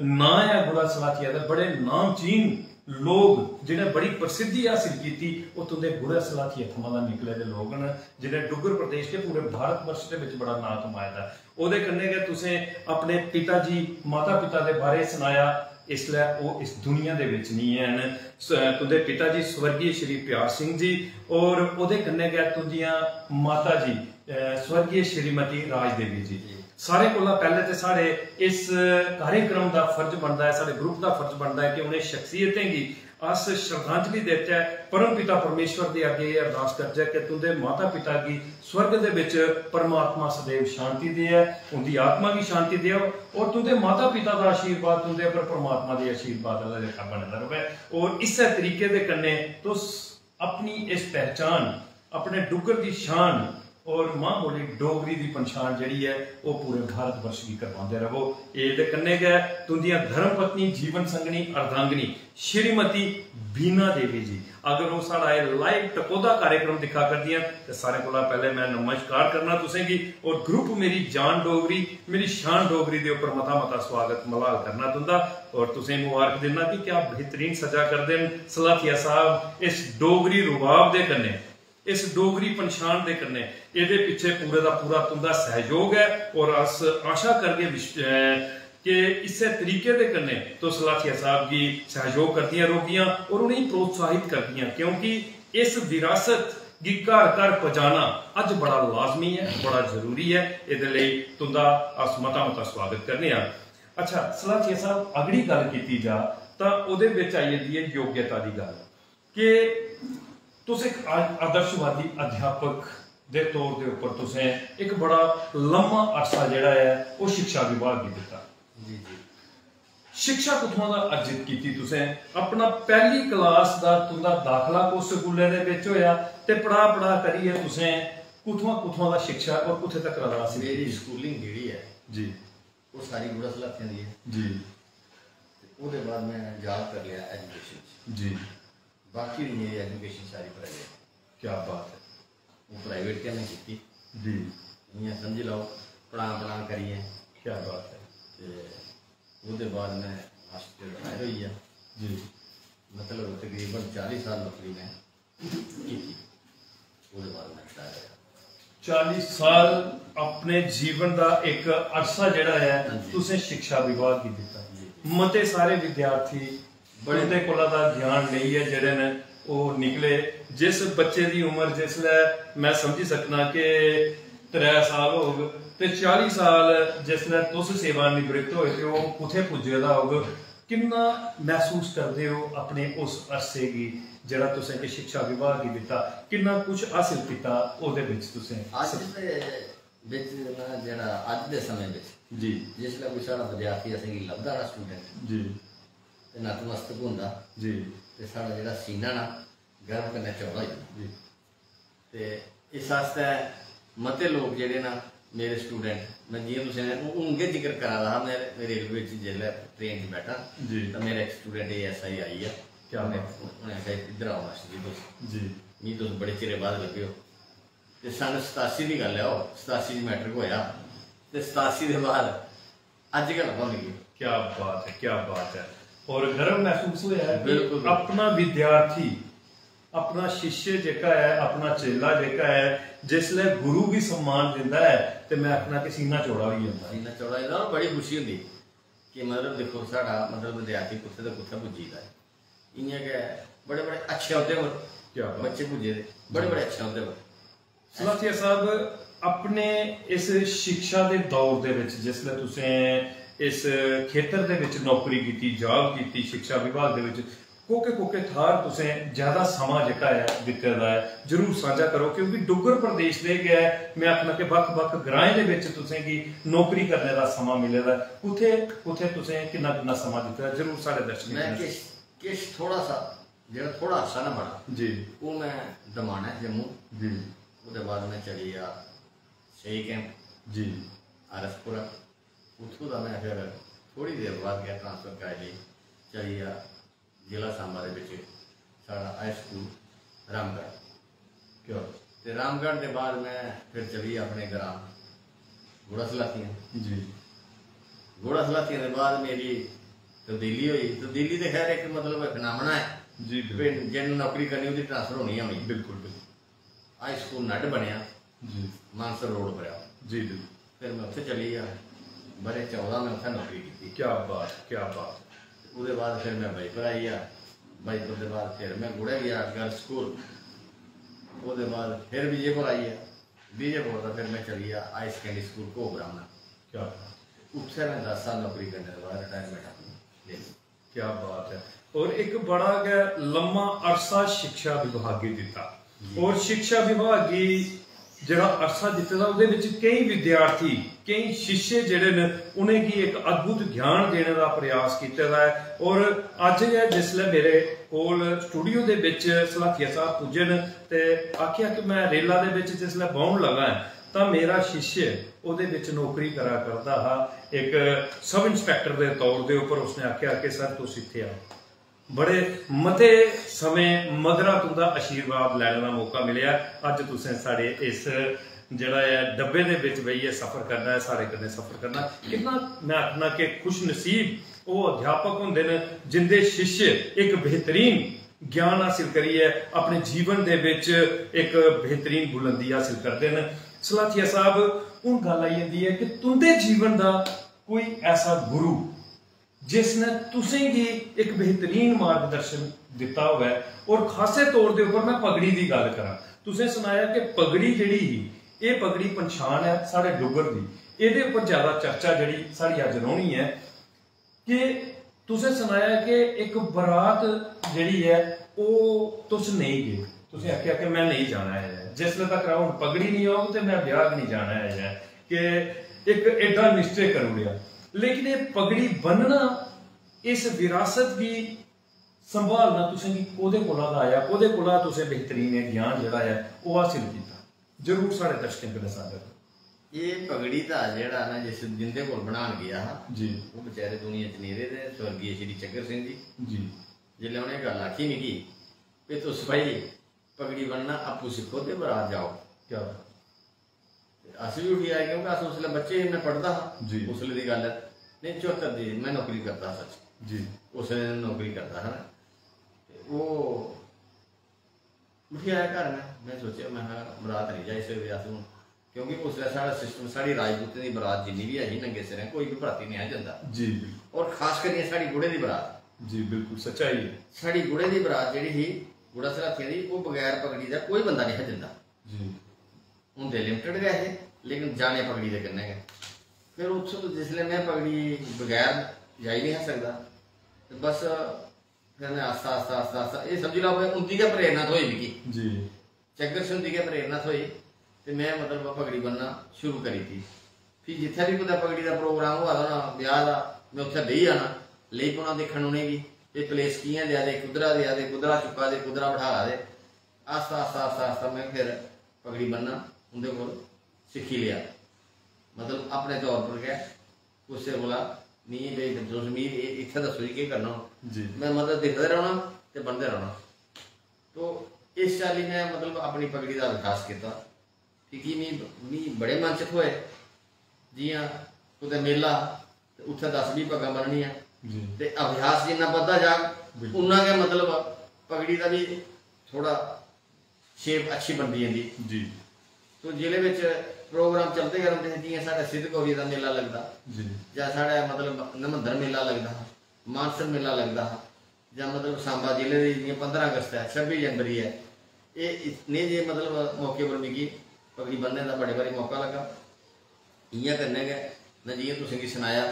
नांऽ ऐ गुड़ा सलाथिया दा। बड़े नामचीन लोग जि'नें बड़ी प्रसिद्धि हासिल कीती, ओह् तुं'दे गुड़ा सलाथिया थमां दा निकले दे लोग न, जि'नें डुग्गर प्रदेश ते पूरे भारत वर्ष दे बिच बड़ा नांऽ कमाए दा। ओह्दे कन्नै गै तुसें अपने पिता जी, माता पिता दे बारे सनाया, इसलै ओह् इस दुनिया दे बिच निं हैन। स-, तुं'दे पिता जी स्वर्गीय श्री प्यार सिंह जी और ओह्दे कन्नै गै तुं'दियां माता जी, अ, स्वर्गीय श्रीमती राज देवी जी। जी। सारें कोला पैह्ले ते साढ़े इस कार्यक्रम दा फर्ज बनदा ऐ, साढ़े ग्रुप दा फर्ज बनदा ऐ कि उ'नें शख्सियतें गी अस श्रद्धांजलि देचै, परम पिता परमेश्वर दे अग्गें एह् अरदास करचै कि तुं'दे माता पिता गी स्वर्ग दे बिच परमात्मा सदैव शांति देऐ, उं'दी आत्मा गी शांति देओ और तुं'दे माता पिता दा आशीर्वाद तुं'दे पर परमात्मा दे आशीर्वाद आह्ला लेखा बने दा र'वै। और इस्सै तरीके दे कन्नै तुस अपनी इस पहचान, अपने डुग्गर दी शान और मां बोली डोगरी दी पंछान जेह्ड़ी ऐ, ओह् पूरे भारत वर्ष गी करवांदे र'वो। एह्दे कन्नै गै तुं'दियां धर्म पत्नी, जीवन संगनी, अर्धांगिनी श्रीमती बीना देवी जी, अगर ओह् साढ़ा एह् live टकोह्दा कार्यक्रम दिक्खा करदियां, ते सारें कोला पैह्ले में नमस्कार करना तुसें गी और group मेरी जान डोगरी, मेरी शान डोगरी दे उप्पर मता मता स्वागत मलाल करना तुं'दा और तुसें मुबारक दिन्ना कि क्या बेहतरीन सजा करदे न सलाथिया साहब इस डोगरी रुबाब दे कन्नै, इस डोगरी पंछान दे कन्नै। एह्दे पिच्छे पूरे दा पूरा तुं'दा सैहयोग ऐ और अस आशा करगे विश-, अ, कि इस्सै तरीके दे कन्नै तुस लाठिया साहब गी सैहयोग करदियां रौह्गियां और उ'नेंगी प्रोत्साहित करदियां, क्योंकि इस विरासत गी घर घर पजाना अज्ज बड़ा लाजमी ऐ, बड़ा जरूरी ऐ। एह्दे लेई तुं'दा अस मता मता स्वागत करने आं। अच्छा सलाठिया साहब, अगड़ी गल्ल कीती जा तां ओह्दे बिच आई जंदी ऐ योग्यता दी गल्ल। कि तुस इक आ-, आदर्शवादी अध्यापक दे तौर दे उप्पर तुसें इक बड़ा लम्मा अरसा जेह्ड़ा ऐ ओह् शिक्षा विभाग गी दित्ता। जी, जी। शिक्षा कुत्थुआं दा अर्जित कीती तुसें? अपना पैह्ली क्लास दा तुं'दा दाखला कुस स्कूलै दे बिच होएआ ते पढ़ा पढ़ा करियै तुसें कुत्थुआं, कुत्थुआं दा शिक्षा और कुत्थै तक दा हासल मेरी कीती? Schooling जेह्ड़ी ऐ जी। ओह् सारी गुड़ा सलाथियां दी ऐ। जी। ते ओह्दे बाद में job करी लेआ education च। जी। बाकी होई मेरी education सारी private। क्या बात ऐ। ओह् private गै में कीती। जी। इ'यां समझी लैओ, पढ़ां पढ़ां करियै। क्या बात ऐ। ते ओह्दे बाद में master retire होई गेआ। जी। मतलब तकरीबन चाली साल नौकरी में कीती। ओह्दे बाद में retire होआ। चाली साल अपने जीवन दा इक अरसा जेह्ड़ा ऐ, हां जी। तुसें शिक्षा विभाग गी दित्ता। जी, जी। मते सारे विद्यार्थी बड़े उं'दे कोला दा ज्ञान लेइयै जेह्ड़े न, ओह् निकले। जिस बच्चे दी उम्र जिसलै में समझी सकना कि त्रै साल होग ते चाली साल जिसलै तुस सेवा निवृत्त होए ते ओह् कुत्थै पुज्जे दा होग, किन्ना मसूस करदे ओ अपने उस अरसे गी जेह्ड़ा तुसें कि शिक्षा विभाग गी दित्ता, किन्ना कुछ हासिल कीता ओह्दे बिच तुसें? अज्ज दे बिच ना जेह्ड़ा अज्ज दे समें बिच जी। जिसलै कोई साढ़ा विद्यार्थी असेंगी लभदा ना student जी। ते नतमस्तक होंदा जी। ते साढ़ा जेह्ड़ा सीना ना गर्व कन्नै चौड़ा होई जंदा। जी। ते इस आस्तै मते लोक जेह्ड़े ना मेरे student, में जि'यां तुसें हून गै जिक्र करा दा हा, में रेलवे च जिसलै train च बैठा जी। तां मेरा इक student A S I आई गेआ। क्या उ'नें, बात। उ'नें आखेआ, "इद्धर आओ मास्टर जी तुस। जी। मिगी तुस बड़े चिरे बाद लब्भे ओ।" ते सन सतासी दी गल्ल ऐ, ओह् सतासी च matric होएआ ते सतासी दे बाद अज्ज गै लब्भा मिगी। क्या बात है, क्या बात है। और गर्व महसूस होया है कि बिल्कुल। अपना विद्यार्थी, अपना शिष्य जेह्का ऐ, अपना चेला जेह्का ऐ, जिसलै गुरु गी सम्मान दिंदा ऐ, ते मैं आखना कि सीना चौड़ा होई जंदा। सीना चौड़ा होई जंदा और बड़ी खुशी होंदी कि मतलब दिक्खो साढ़ा मतलब विद्यार्थी कुत्थै ते कुत्थै पुज्जी दा ऐ। इ'यां गै बड़े बड़े अच्छे औह्दे पर क्या बात। बच्चे पुज्जे दे, बड़े बड़े अच्छे औह्दे पर। सलाथिया साहब, अपने इस शिक्षा दे दौर दे विच जिसलै तुसें इस खेतर दे विच नौकरी कीती, जॉब कीती, शिक्षा विभाग दे विच कोह्के कोह्के थाह्र तुसें ज्यादा समां जेह्का ऐ दित्ते दा ऐ, जरूर सांझा करो, क्योंकि डुग्गर प्रदेश दे गै मैं आखना कि बक्ख-बक्ख ग्राएं दे विच तुसें गी नौकरी करने दा समां मिले दा ऐ। कुत्थै, कुत्थै तुसें किन्ना, किन्ना समां दित्ते दा, जरूर साढ़े दर्शकें मैं कन्नै किश, किश थोड़ा सा, जेह्ड़ा थोड़ा सा ना बड़ा, जी। ओह् मैं दमाना ऐ जम्मू। जी। ओह्दे बाद मैं चली गेआ सेई कैंप। जी। आर एस पुरा। उत्थूं दा मैं फिर थोड़ी देर बाद गै ट्रांसफर कराई लेई, चली गेआ जिला सांबा दे बिच साढ़ा हाई स्कूल रामगढ़। क्या? ते रामगढ़ दे बाद मैं फिर चली गेआ अपने ग्रां गुड़ा सलाथियां। जी। गुड़ा सलाथियां दे बाद मेरी तब्दीली होई। तब्दीली ते खैर इक मतलब इक नामना ऐ। जी, बिल्कुल। जिन नौकरी करनी ओह्दी ट्रांसफर होनी गै होनी। बिल्कुल, बिल्कुल। हाई स्कूल नड बनेआ, जी। मानसर रोड पर आ। जी, बिल्कुल। फिर मैं उत्थै चली गेआ, ब'रे चौदां मैं उत्थै नौकरी कीती। क्या बात, क्या बात। ओह्दे बाद फिर मैं बाईपुर आई गेआ, बाईपुर दे बाद फिर मैं गुड़े गेआ गर्ल्स स्कूल, ओह्दे बाद फिर विजयपुर आई गेआ, विजयपुर दा फिर मैं चली गेआ हाई सकैंडरी स्कूल घो ब्राह्मणा। क्या बात। उत्थै मैं दस साल नौकरी करने दे बाद रिटायरमेंट अपनी लेई। क्या बात है। और इक बड़ा गै लम्मा अरसा शिक्षा विभाग गी दित्ता। जी। और शिक्षा विभाग गी जेह्ड़ा अरसा दित्ते दा, ओह्दे बिच केईं विद्यार्थी, केईं शिष्य जेह्ड़े न, उ'नेंगी इक अद्भुत ज्ञान देने दा प्रयास कीते दा ऐ। और अज्ज गै जिसलै मेरे कोल स्टूडियो दे बिच सलाथिया साहब पुज्जे न ते आखेआ कि मैं रेला दे बिच जिसलै बौह्न लगा ऐ, तां मेरा शिष्य ओह्दे बिच नौकरी करा करदा हा, इक सब इंस्पैक्टर दे तौर दे उप्पर। उसने आखेआ कि सर, तुस इत्थै आओ। बड़े मते समें मगरा तुं'दा आशीर्वाद लैने दा मौका मिलेआ। अज्ज तुसें साढ़े इस जेह्ड़ा ऐ डब्बे दे बिच बेहियै सफर करना ऐ, साढ़े कन्नै सफर करना। कितना मैं आखना कि खुशनसीब ओह् अध्यापक होंदे न जिंदे शिष्य इक बेहतरीन ज्ञान हासिल करियै अपने जीवन दे बिच इक बेहतरीन बुलंदी हासिल करदे न। सलाथिया साहब, हून गल्ल आई जंदी ऐ कि तुं'दे जीवन दा कोई ऐसा गुरु जिसने तुसें गी इक बेहतरीन मार्गदर्शन दित्ता होऐ, और खासे तौर दे उप्पर मैं पगड़ी दी गल्ल करां। तुसें सनाया कि पगड़ी जेह्ड़ी ही, एह् पगड़ी पंछान ऐ साढ़े डुग्गर दी, एह्दे उप्पर ज्यादा चर्चा जेह्ड़ी साढ़ी अज्ज रौह्नी ऐ कि तुसें सनाया कि इक बरात जेह्ड़ी ऐ, ओह् तुस नेईं गे, तुसें आखेआ कि मैं नेईं जाना ऐ, जिसले तक हून पगड़ी निं औग ते मैं ब्याह गै निं जाना ऐ, कि इक एड्डा निश्चय करी ओड़ेआ। लेकिन एह् पगड़ी बन्नना, इस विरासत गी संभालना तुसें गी कोह्दे कोला दा आया, कोह्दे कोला तुसें बेहतरीन एह् ज्ञान जेह्ड़ा ऐ, ओह् हासल कीता? जरूर साढ़े दर्शकें कन्नै सांझा करो। एह् पगड़ी दा जेह्ड़ा ना, जिस, जिंदे कोल बनान गेआ हा, जी। ओह् बेचारे दुनिया च नेईं रेह् ते स्वर्गीय श्री चक्कर सिंह जी। जी। जिसलै उ'नें गल्ल आखी मिगी, "भी तुस भाई पगड़ी बनना आपूं सिक्खो ते बरात जाओ।" क्या बात। ते अस बी उठी आए, क्योंकि अस उसलै बच्चे हे, में पढ़दा हा, जी। उसलै दी गल्ल ऐ। नेईं, चौहत्तर दी में नौकरी करदा हा, सच। जी। उसलै नौकरी करदा हा ना। ते ओह् उठी आया घर में, में सोचेआ, में हा, बरात नेईं जाई सकदे अस हून, क्योंकि उसलै साढ़ा सिस्टम, साढ़ी राजपूतें दी बरात जिन्नी बी ऐ ही, नंगे सिरें कोई बी बराती नेईं हा जंदा। जी, बिल्कुल। और खास करियै साढ़ी गुड़े दी बरात। जी, बिल्कुल, सच्चाई ऐ। साढ़ी गुड़े दी बरात जेह्ड़ी ही, गुड़ा सराथियां दी, ओह् बगैर पगड़ी दा कोई बंदा नेईं हा जंदा। जी। होंदे लिमिटेड गै हे, लेकिन जाने पगड़ी दे कन्नै गै। फिर उत्थूं तो जिसलै में पगड़ी बगैर जाई नेईं हा सकदा, ते बस फिर में आस्ता, आस्ता, आस्ता, आस्ता, एह् समझी लैओ, भाई, उं'दी गै प्रेरणा थ्होई मिगी। जी। चक्कर सिंह हुंदी गै प्रेरणा थ्होई ते में, मतलब, पगड़ी बनना शुरू करी दित्ती। फ्ही जित्थै बी कुतै पगड़ी दा प्रोग्राम होआ दा होना, ब्याह् दा, में उत्थै बेही जाना, लेई पौना दिक्खन उ'नेंगी, एह् प्लेस कि'यां देआ दे, कुद्धरा देआ दे, कुद्धरा चुक्का दे, कुद्धरा बठा दे। आस्ता, आस्ता, आस्ता, आस्ता में फिर पगड़ी बनना उं'दे कोल सिक्खी लेआ। मतलब, अपने तौर पर गै कुसै कोला, "मिगी भाई, तुस मिगी एह् इत्थै दस्सो जी, केह् करना हून?" जी। में, मतलब, दिखदे रौह्ना ते बनदे रौह्ना। तो इस चाल्ली में, मतलब, अपनी पगड़ी दा विकास कीता। फ्ही की मी, मी बड़े मंच थ्होए, जि'यां कुतै मेला हा, ते उत्थै दस बीह पग्गां बन्ननियां। जी। ते अभ्यास जिन्ना बधदा जाग, बिल्कुल। उन्ना गै, मतलब, पगड़ी दा बी थोह्ड़ा शेप अच्छी बनदी जंदी। जी। तो जिले बिच प्रोग्राम चलदे गै रौंह्दे हे, जि'यां साढ़े सिद्ध गौरी दा मेला लगदा, जी। जां साढ़े, मतलब, नमंदर मेला लगदा हा, मानसर मेला लगदा हा, जां, मतलब, सांबा जिले दी जि'यां पंदरां अगस्त ऐ, छब्बी जनवरी ऐ, एह् इस-, नेह् जे, मतलब, मौके पर मिगी पगड़ी बन्नने दा बड़े बारी मौका लग्गा। इ'यां कन्नै गै में जि'यां तुसें गी सनाया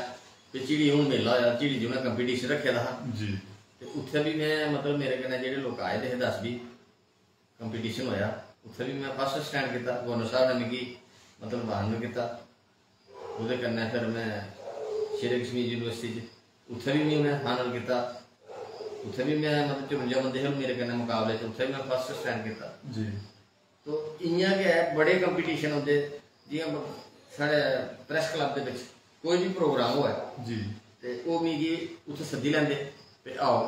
कि झिड़ी हून मेला होआ, झिड़ी च उ'नें competition रक्खे दा हा। जी। ते उत्थै बी में, मतलब, मेरे कन्नै जेह्ड़े लोक आए दे हे, दस बीह, competition होआ, उत्थै बी में first stand कीता। गवर्नर साहब ने मिगी, मतलब, honour कीता। ओह्दे कन्नै फिर में शेरे कश्मीर university च, उत्थै बी मी उ'नें honour कीता। उत्थै बी में, मतलब, चरुंजा बंदे हे मेरे कन्नै मकाबले च, उत्थै बी में first stand कीता। जी। तो इ'यां गै बड़े competition होंदे, जि'यां ब-, साढ़े press club दे बिच कोई बी program होऐ, जी। ते ओह् मिगी उत्थै सद्दी लैंदे, ते आओ,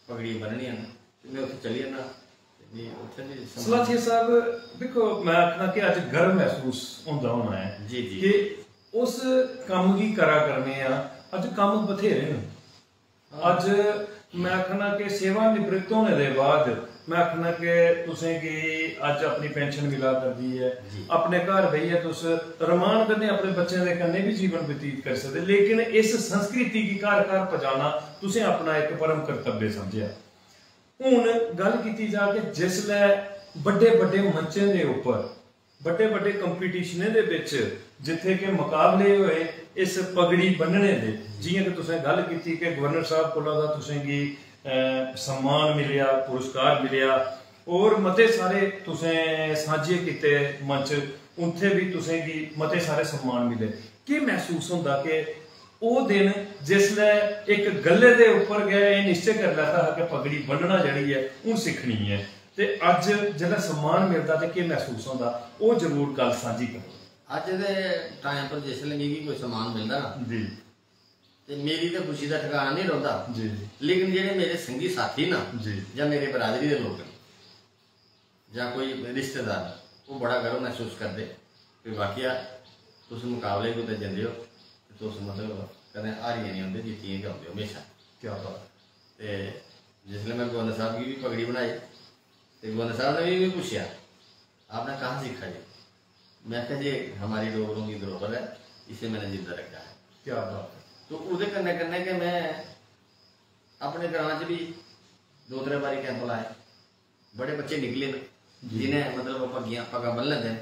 पगड़ियां बन्ननियां न, ते में उत्थै चली जन्ना। ते मी उत्थै बी सम्मान। सलाथिया साहब, दिक्खो, में आखना कि अज्ज गर्व महसूस होंदा होना ऐ, जी, जी। कि उस कम्म गी करा करने आं। अज्ज कम्म बथेरे न। अज्ज में आखना कि सेवा निवृत्त होने दे बाद, में आखना कि तुसें गी अज्ज अपनी pension मिला करदी ऐ, जी। अपने घर बेहियै तुस रमान कन्नै अपने बच्चें दे कन्नै बी जीवन बतीत करी सकदे, लेकिन इस संस्कृति गी घर घर पजाना तुसें अपना इक परम कर्तव्य समझेआ। हून गल्ल कीती जा कि जिसलै बड्डे बड्डे मंचें दे उप्पर, बड्डे बड्डे कंपीटिशनें दे बिच जित्थै कि मकाबले होए इस पगड़ी बन्नने दे, जि'यां कि तुसें गल्ल कीती कि गवर्नर साहब कोला दा तुसें गी, अ, सम्मान मिलेआ, पुरस्कार मिलेआ, और मते सारे तुसें सांझे कीते मंच, उत्थै बी तुसें गी मते सारे सम्मान मिले। केह् मसूस होंदा कि ओह् दिन जिसलै इक गल्लै दे उप्पर गै एह् निश्चय करी लैता हा कि पगड़ी बन्नना जेह्ड़ी ऐ, हून सिक्खनी ऐ, ते अज्ज जिसलै सम्मान मिलदा ते केह् मसूस होंदा, ओह् जरूर गल्ल सांझी करो। अज्ज दे time पर जिसलै मिगी कोई सम्मान मिलदा ना, जी। ते मेरी ते खुशी दा ठकाना निं रौंह्दा। जी। लेकिन जेह्ड़े मेरे संगी साथी ना, जी। जां मेरे बरादरी दे लोक न, जां कोई रिश्तेदार, ओह् बड़ा गर्व मसूस करदे कि वाकया तुस मकाबले कुतै जंदे ओ ते तुस, मतलब, कदें हारियै निं औंदे, जित्तियै गै औंदे ओ म्हेशां। क्या बात। ते जिसलै में गवर्नर साहब गी बी पगड़ी बनाई ते गवर्नर साहब ने बी मिगी पुच्छेआ, "आपने कहाँ सीखा ये?" मैं आखेआ जे हमारी डोगरों की धरोहर है, इसे मैंने जिंदा रखा है। क्या बात है। तो ओह्दे कन्नै कन्नै गै में अपने ग्रां च बी दो त्रै बारी कैंप लाए। बड़े बच्चे निकले न, जी। जि'नें, मतलब, पग्गियां, पग्गां ब'न्न लैंदे न।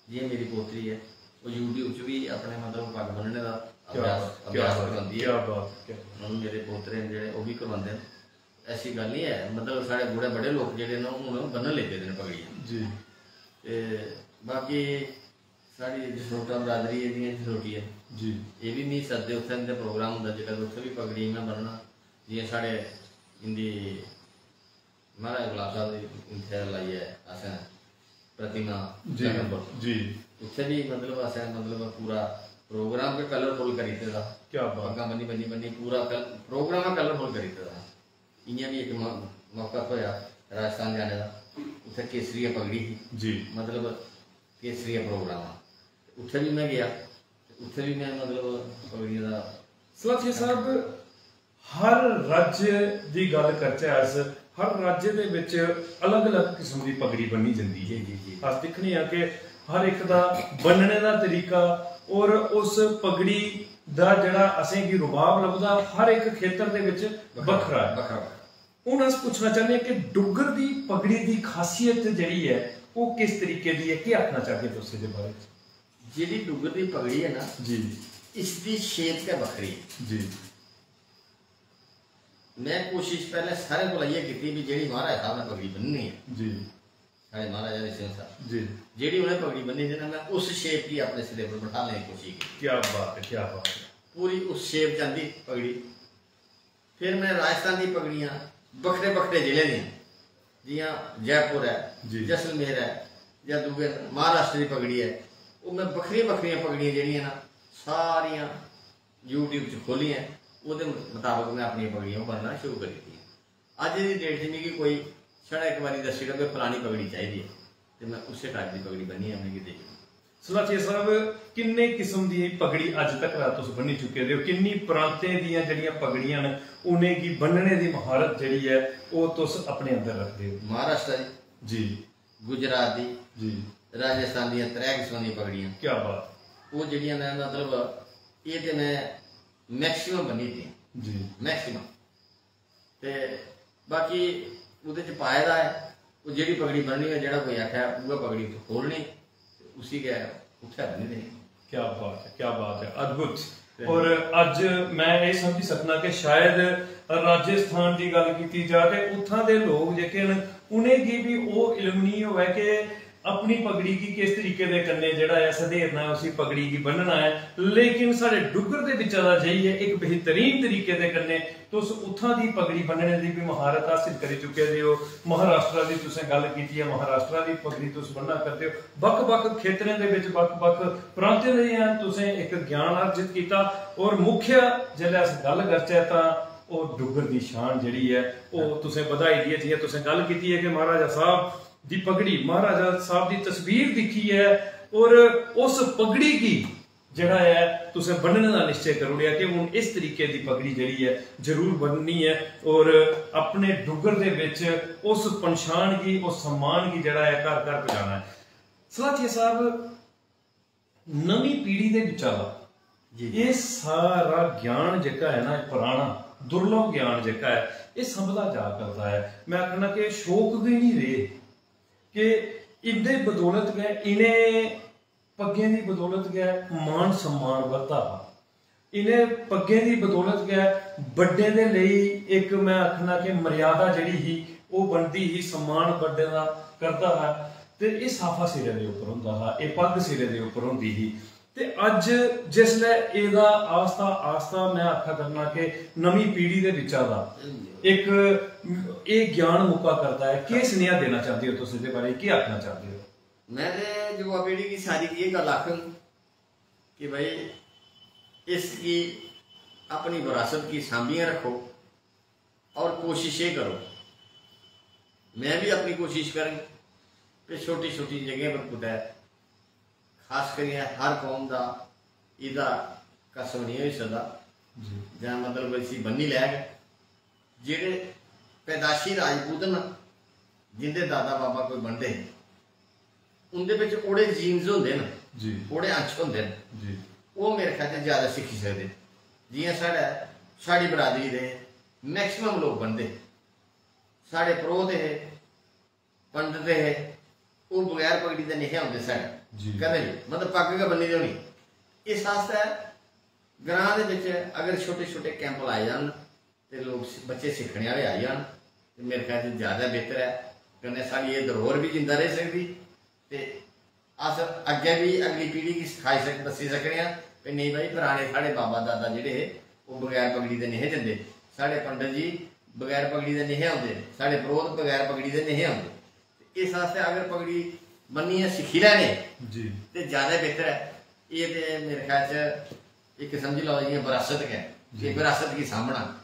जि'यां मेरी पोतरी ऐ, ओह् YouTube च बी अपने, मतलब, पग्ग ब'न्नने दा क्या अभ्यास, बात, क्या अभ्यास बात, करवांदी ऐ। क्या बात, क्या बात। हून मेरे पोतरे न जेह्ड़े, ओह् बी करवांदे न। ऐसी गल्ल निं ऐ, मतलब, साढ़े गुढ़े बड़े लोक जेह्ड़े न, हून ब'न्नन लगी पेदे न पगड़ियां। जी। ते बाकी साढ़ी जसरोटा बरादरी ऐ, जि'यां जसरोटी ऐ, जी। एह् बी मिगी सद्ददे, उत्थै इं'दा प्रोग्राम होंदा जेल्लै, ते उत्थै बी पगड़ी में ब'न्नना। जि'यां साढ़े इं'दी महाराज गुलाब साहब दी इत्थै लाइयै असें प्रतिमा जी, जगनपुर। जी। उत्थै बी, मतलब, असें, मतलब, पूरा प्रोग्राम गै colourful करी दित्ते दा। क्या बात। पग्गां बन्नी, बन्नी, बन्नी पूरा कल-, प्रोग्राम गै colourful करी दित्ते दा। इ'यां बी इक मौ-, मौका थ्होएआ राजस्थान जाने दा, उत्थै केसरिया पगड़ी ही। जी। मतलब, केसरिया प्रोग्राम हा। उत्थै बी में गेआ, उत्थै बी में, मतलब, पगड़ियें दा सलाथिया साहब, हर राज्य दी गल्ल करचै अस, हर राज्य दे बिच अलग-अलग किस्म दी पगड़ी बन्नी जंदी ऐ। जी, जी, जी। अस दिक्खने आं कि हर इक दा बन्नने दा तरीका और उस पगड़ी दा जेह्ड़ा असेंगी रुबाब लभदा, हर इक खेतर दे बिच बक्खरा, बक्खरा ऐ। बक्खरा, बक्खरा। हून अस पुच्छना चाह्न्ने आं कि डुग्गर दी पगड़ी दी खासियत जेह्ड़ी ऐ, ओह् किस तरीके दी ऐ? केह् आखना चाह्गे तुस एह्दे बारे च? जेह्ड़ी डुग्गर दी पगड़ी ऐ ना, जी। इसदी shape गै बक्खरी ऐ। जी। में कोशिश पैह्लें सारें कोला इ'यै कीती भी जेह्ड़ी महाराज साहब ने पगड़ी बन्नी ऐ, जी। साढ़े महाराजा हरि सिंह साहब, जी। जेह्ड़ी उ'नें पगड़ी बन्नी दी ना, में उस shape गी अपने सिरै पर बठाने दी कोशिश कीती। क्या बात है, क्या बात है। पूरी उस shape च आंदी पगड़ी। फिर में राजस्थान दी पगड़ियां बक्खरे बक्खरे जिलें दियां, जि'यां जयपुर ऐ, जी। जैसलमेर ऐ, जां दूए महाराष्ट्र दी पगड़ी ऐ, ओह् में बक्खरियां बक्खरियां पगड़ियां जेह्ड़ियां ना, सारियां YouTube च खोह्लियां, ओह्दे मताबक में अपनियां पगड़ियां ओह् ब'न्नना शुरू करी दित्तियां। अज्ज दी date च मिगी कोई छड़ा इक बारी दस्सी ओड़ै कि फलानी पगड़ी चाहिदी ऐ, ते में उस्सै type दी पगड़ी बन्नियै उ'नेंगी देई ओड़नी। सलाथिया साहब, किन्ने किस्म दी पगड़ी अज्ज तक तुस बन्नी चुके दे ओ? किन्नी प्रांतें दियां जेह्ड़ियां पगड़ियां न, उ'नेंगी बन्नने दी महारत जेह्ड़ी ऐ, ओह् तुस अपने अंदर रखदे ओ? महाराष्ट्र दी, जी। गुजरात दी, जी। राजस्थान दियां त्रै किस्मां दियां पगड़ियां। क्या बात। ओह् जेह्ड़ियां में, मतलब, एह् ते में मैक्सिमम बन्नी दियां। जी। मैक्सिमम। ते बाकी ओह्दे च पाए दा ऐ, ओह् जेह्ड़ी पगड़ी बन्ननी होऐ, जेह्ड़ा कोई आखै, उ'ऐ पगड़ी उत्थै खोलनी ते उसी गै उत्थै बन्नी देनी। क्या बात है, क्या बात है, अद्भुत। ते और अज्ज मैं एह् समझी सकना कि शायद राजस्थान दी गल्ल कीती जा ते उत्थां दे लोक जेह्के न, उ'नेंगी बी ओह् इल्म निं होऐ कि अपनी पगड़ी गी किस तरीके दे कन्नै जेह्ड़ा ऐ सधेरना ऐ, उसी पगड़ी गी बन्नना ऐ। लेकिन साढ़े डुग्गर दे बिच्चा दा जाइयै इक बेहतरीन तरीके दे कन्नै तुस उत्थां दी पगड़ी बन्नने दी बी महारत हासिल करी चुके दे ओ। महाराष्ट्र दी तुसें गल्ल कीती ऐ, महाराष्ट्र दी पगड़ी तुस बन्ना करदे ओ। बक्ख-बक्ख खेतरें दे बिच, बक्ख-बक्ख प्रांतें दे तुसें इक ज्ञान अर्जित कीता। और मुख्य जेल्लै अस गल्ल करचै तां ओह् डुग्गर दी शान जेह्ड़ी ऐ, ओह् तुसें बधाई दी ऐ। जि'यां तुसें गल्ल कीती ऐ कि महाराजा साहब दी पगड़ी, महाराजा साहब दी तस्वीर दिक्खी ऐ और उस पगड़ी गी जेह्ड़ा ऐ, तुसें बन्नने दा निश्चय करी ओड़ेआ कि हून इस तरीके दी पगड़ी जेह्ड़ी ऐ, जरूर बन्ननी ऐ और अपने डुग्गर दे बिच उस पंछान गी, उस सम्मान गी जेह्ड़ा ऐ, घर-घर पजाना ऐ। सलाथिया साहब, नमीं पीढ़ी दे बिच्चा दा जी। एह् सारा ज्ञान जेह्का ऐ ना, एह् पराना दुर्लभ ज्ञान जेह्का ऐ, एह् संभदा जा करदा ऐ। मैं आखना कि शौक गै निं रेह् कि इं'दे बदौलत गै, इ'नें पग्गें दी बदौलत गै मान सम्मान बधदा हा। इ'नें पग्गें दी बदौलत गै बड्डें दे लेई इक, मैं आखना कि मर्यादा जेह्ड़ी ही, ओह् बनदी ही, सम्मान बड्डें दा करदा हा। ते एह् साफा सिरै दे उप्पर होंदा हा, एह् पग्ग सिरै दे उप्पर होंदी ही। ते अज्ज जिसलै एह्दा आस्ता आस्ता, मैं आखा करना कि नमीं पीढ़ी दे बिच्चा दा इक एह् ज्ञान मुक्का करदा ऐ, केह् सनेहा देना चांह्दे ओ तुस एह्दे बारे च, केह् आखना चांह्दे ओ? मैं ते युवा पीढ़ी गी सारी गी एह् गल्ल आखङ कि भाई, इसगी अपनी बरासत गी सांभियै रक्खो और कोशिश एह् करो, मैं बी अपनी कोशिश करङ कि छोटी-छोटी जगहें पर कुतै, खास करियै हर कौम दा एह्दा कसम नेईं होई सकदा जी। जां मतलब इसी बन्नी लैग। जेह्ड़े पैदाशी राजपूत न, जिंदे दादा बाबा कोई बनदे हे, उंदे बिच ओड़े जीन्स होंदे न, जी। ओड़े अंश होंदे न, जी। ओह् मेरे ख्याल च ज्यादा सिक्खी सकदे। जि'यां साढ़े, साढ़ी बरादरी दे मैक्सिमम लोक बनदे हे। साढ़े परोह्त हे, पंडत हे, ओह् बगैर पगड़ी दे नेहे औंदे साढ़े। जी। कदें बी, मतलब, पग्ग गै बन्नी दी होनी। इस आस्तै ग्रां दे बिच अगर छोटे-छोटे कैंप लाए जान ते लोक सि-, बच्चे सिक्खने आह्ले आई जान ते मेरे ख्याल च ज्यादा बेहतर ऐ। कन्नै साढ़ी एह् धरोहर बी जिंदा रेही सकदी ते अस अग्गें बी अगली पीढ़ी गी सखाई सक-, दस्सी सकने आं कि नेईं भाई, पराने साढ़े बाबा दादा जेह्ड़े हे, ओह् बगैर पगड़ी दे नेहे जंदे। साढ़े पंडत जी बगैर पगड़ी दे नेहे औंदे, साढ़े परोह्त बगैर पगड़ी दे नेहे औंदे। ते इस आस्तै अगर पगड़ी बन्नियै सिक्खी लैने जी। ते ज्यादा बेहतर ऐ। एह् ते मेरे ख्याल च इक समझी लैओ, जि'यां बरासत गै, जी। एह् बरासत गी सांभना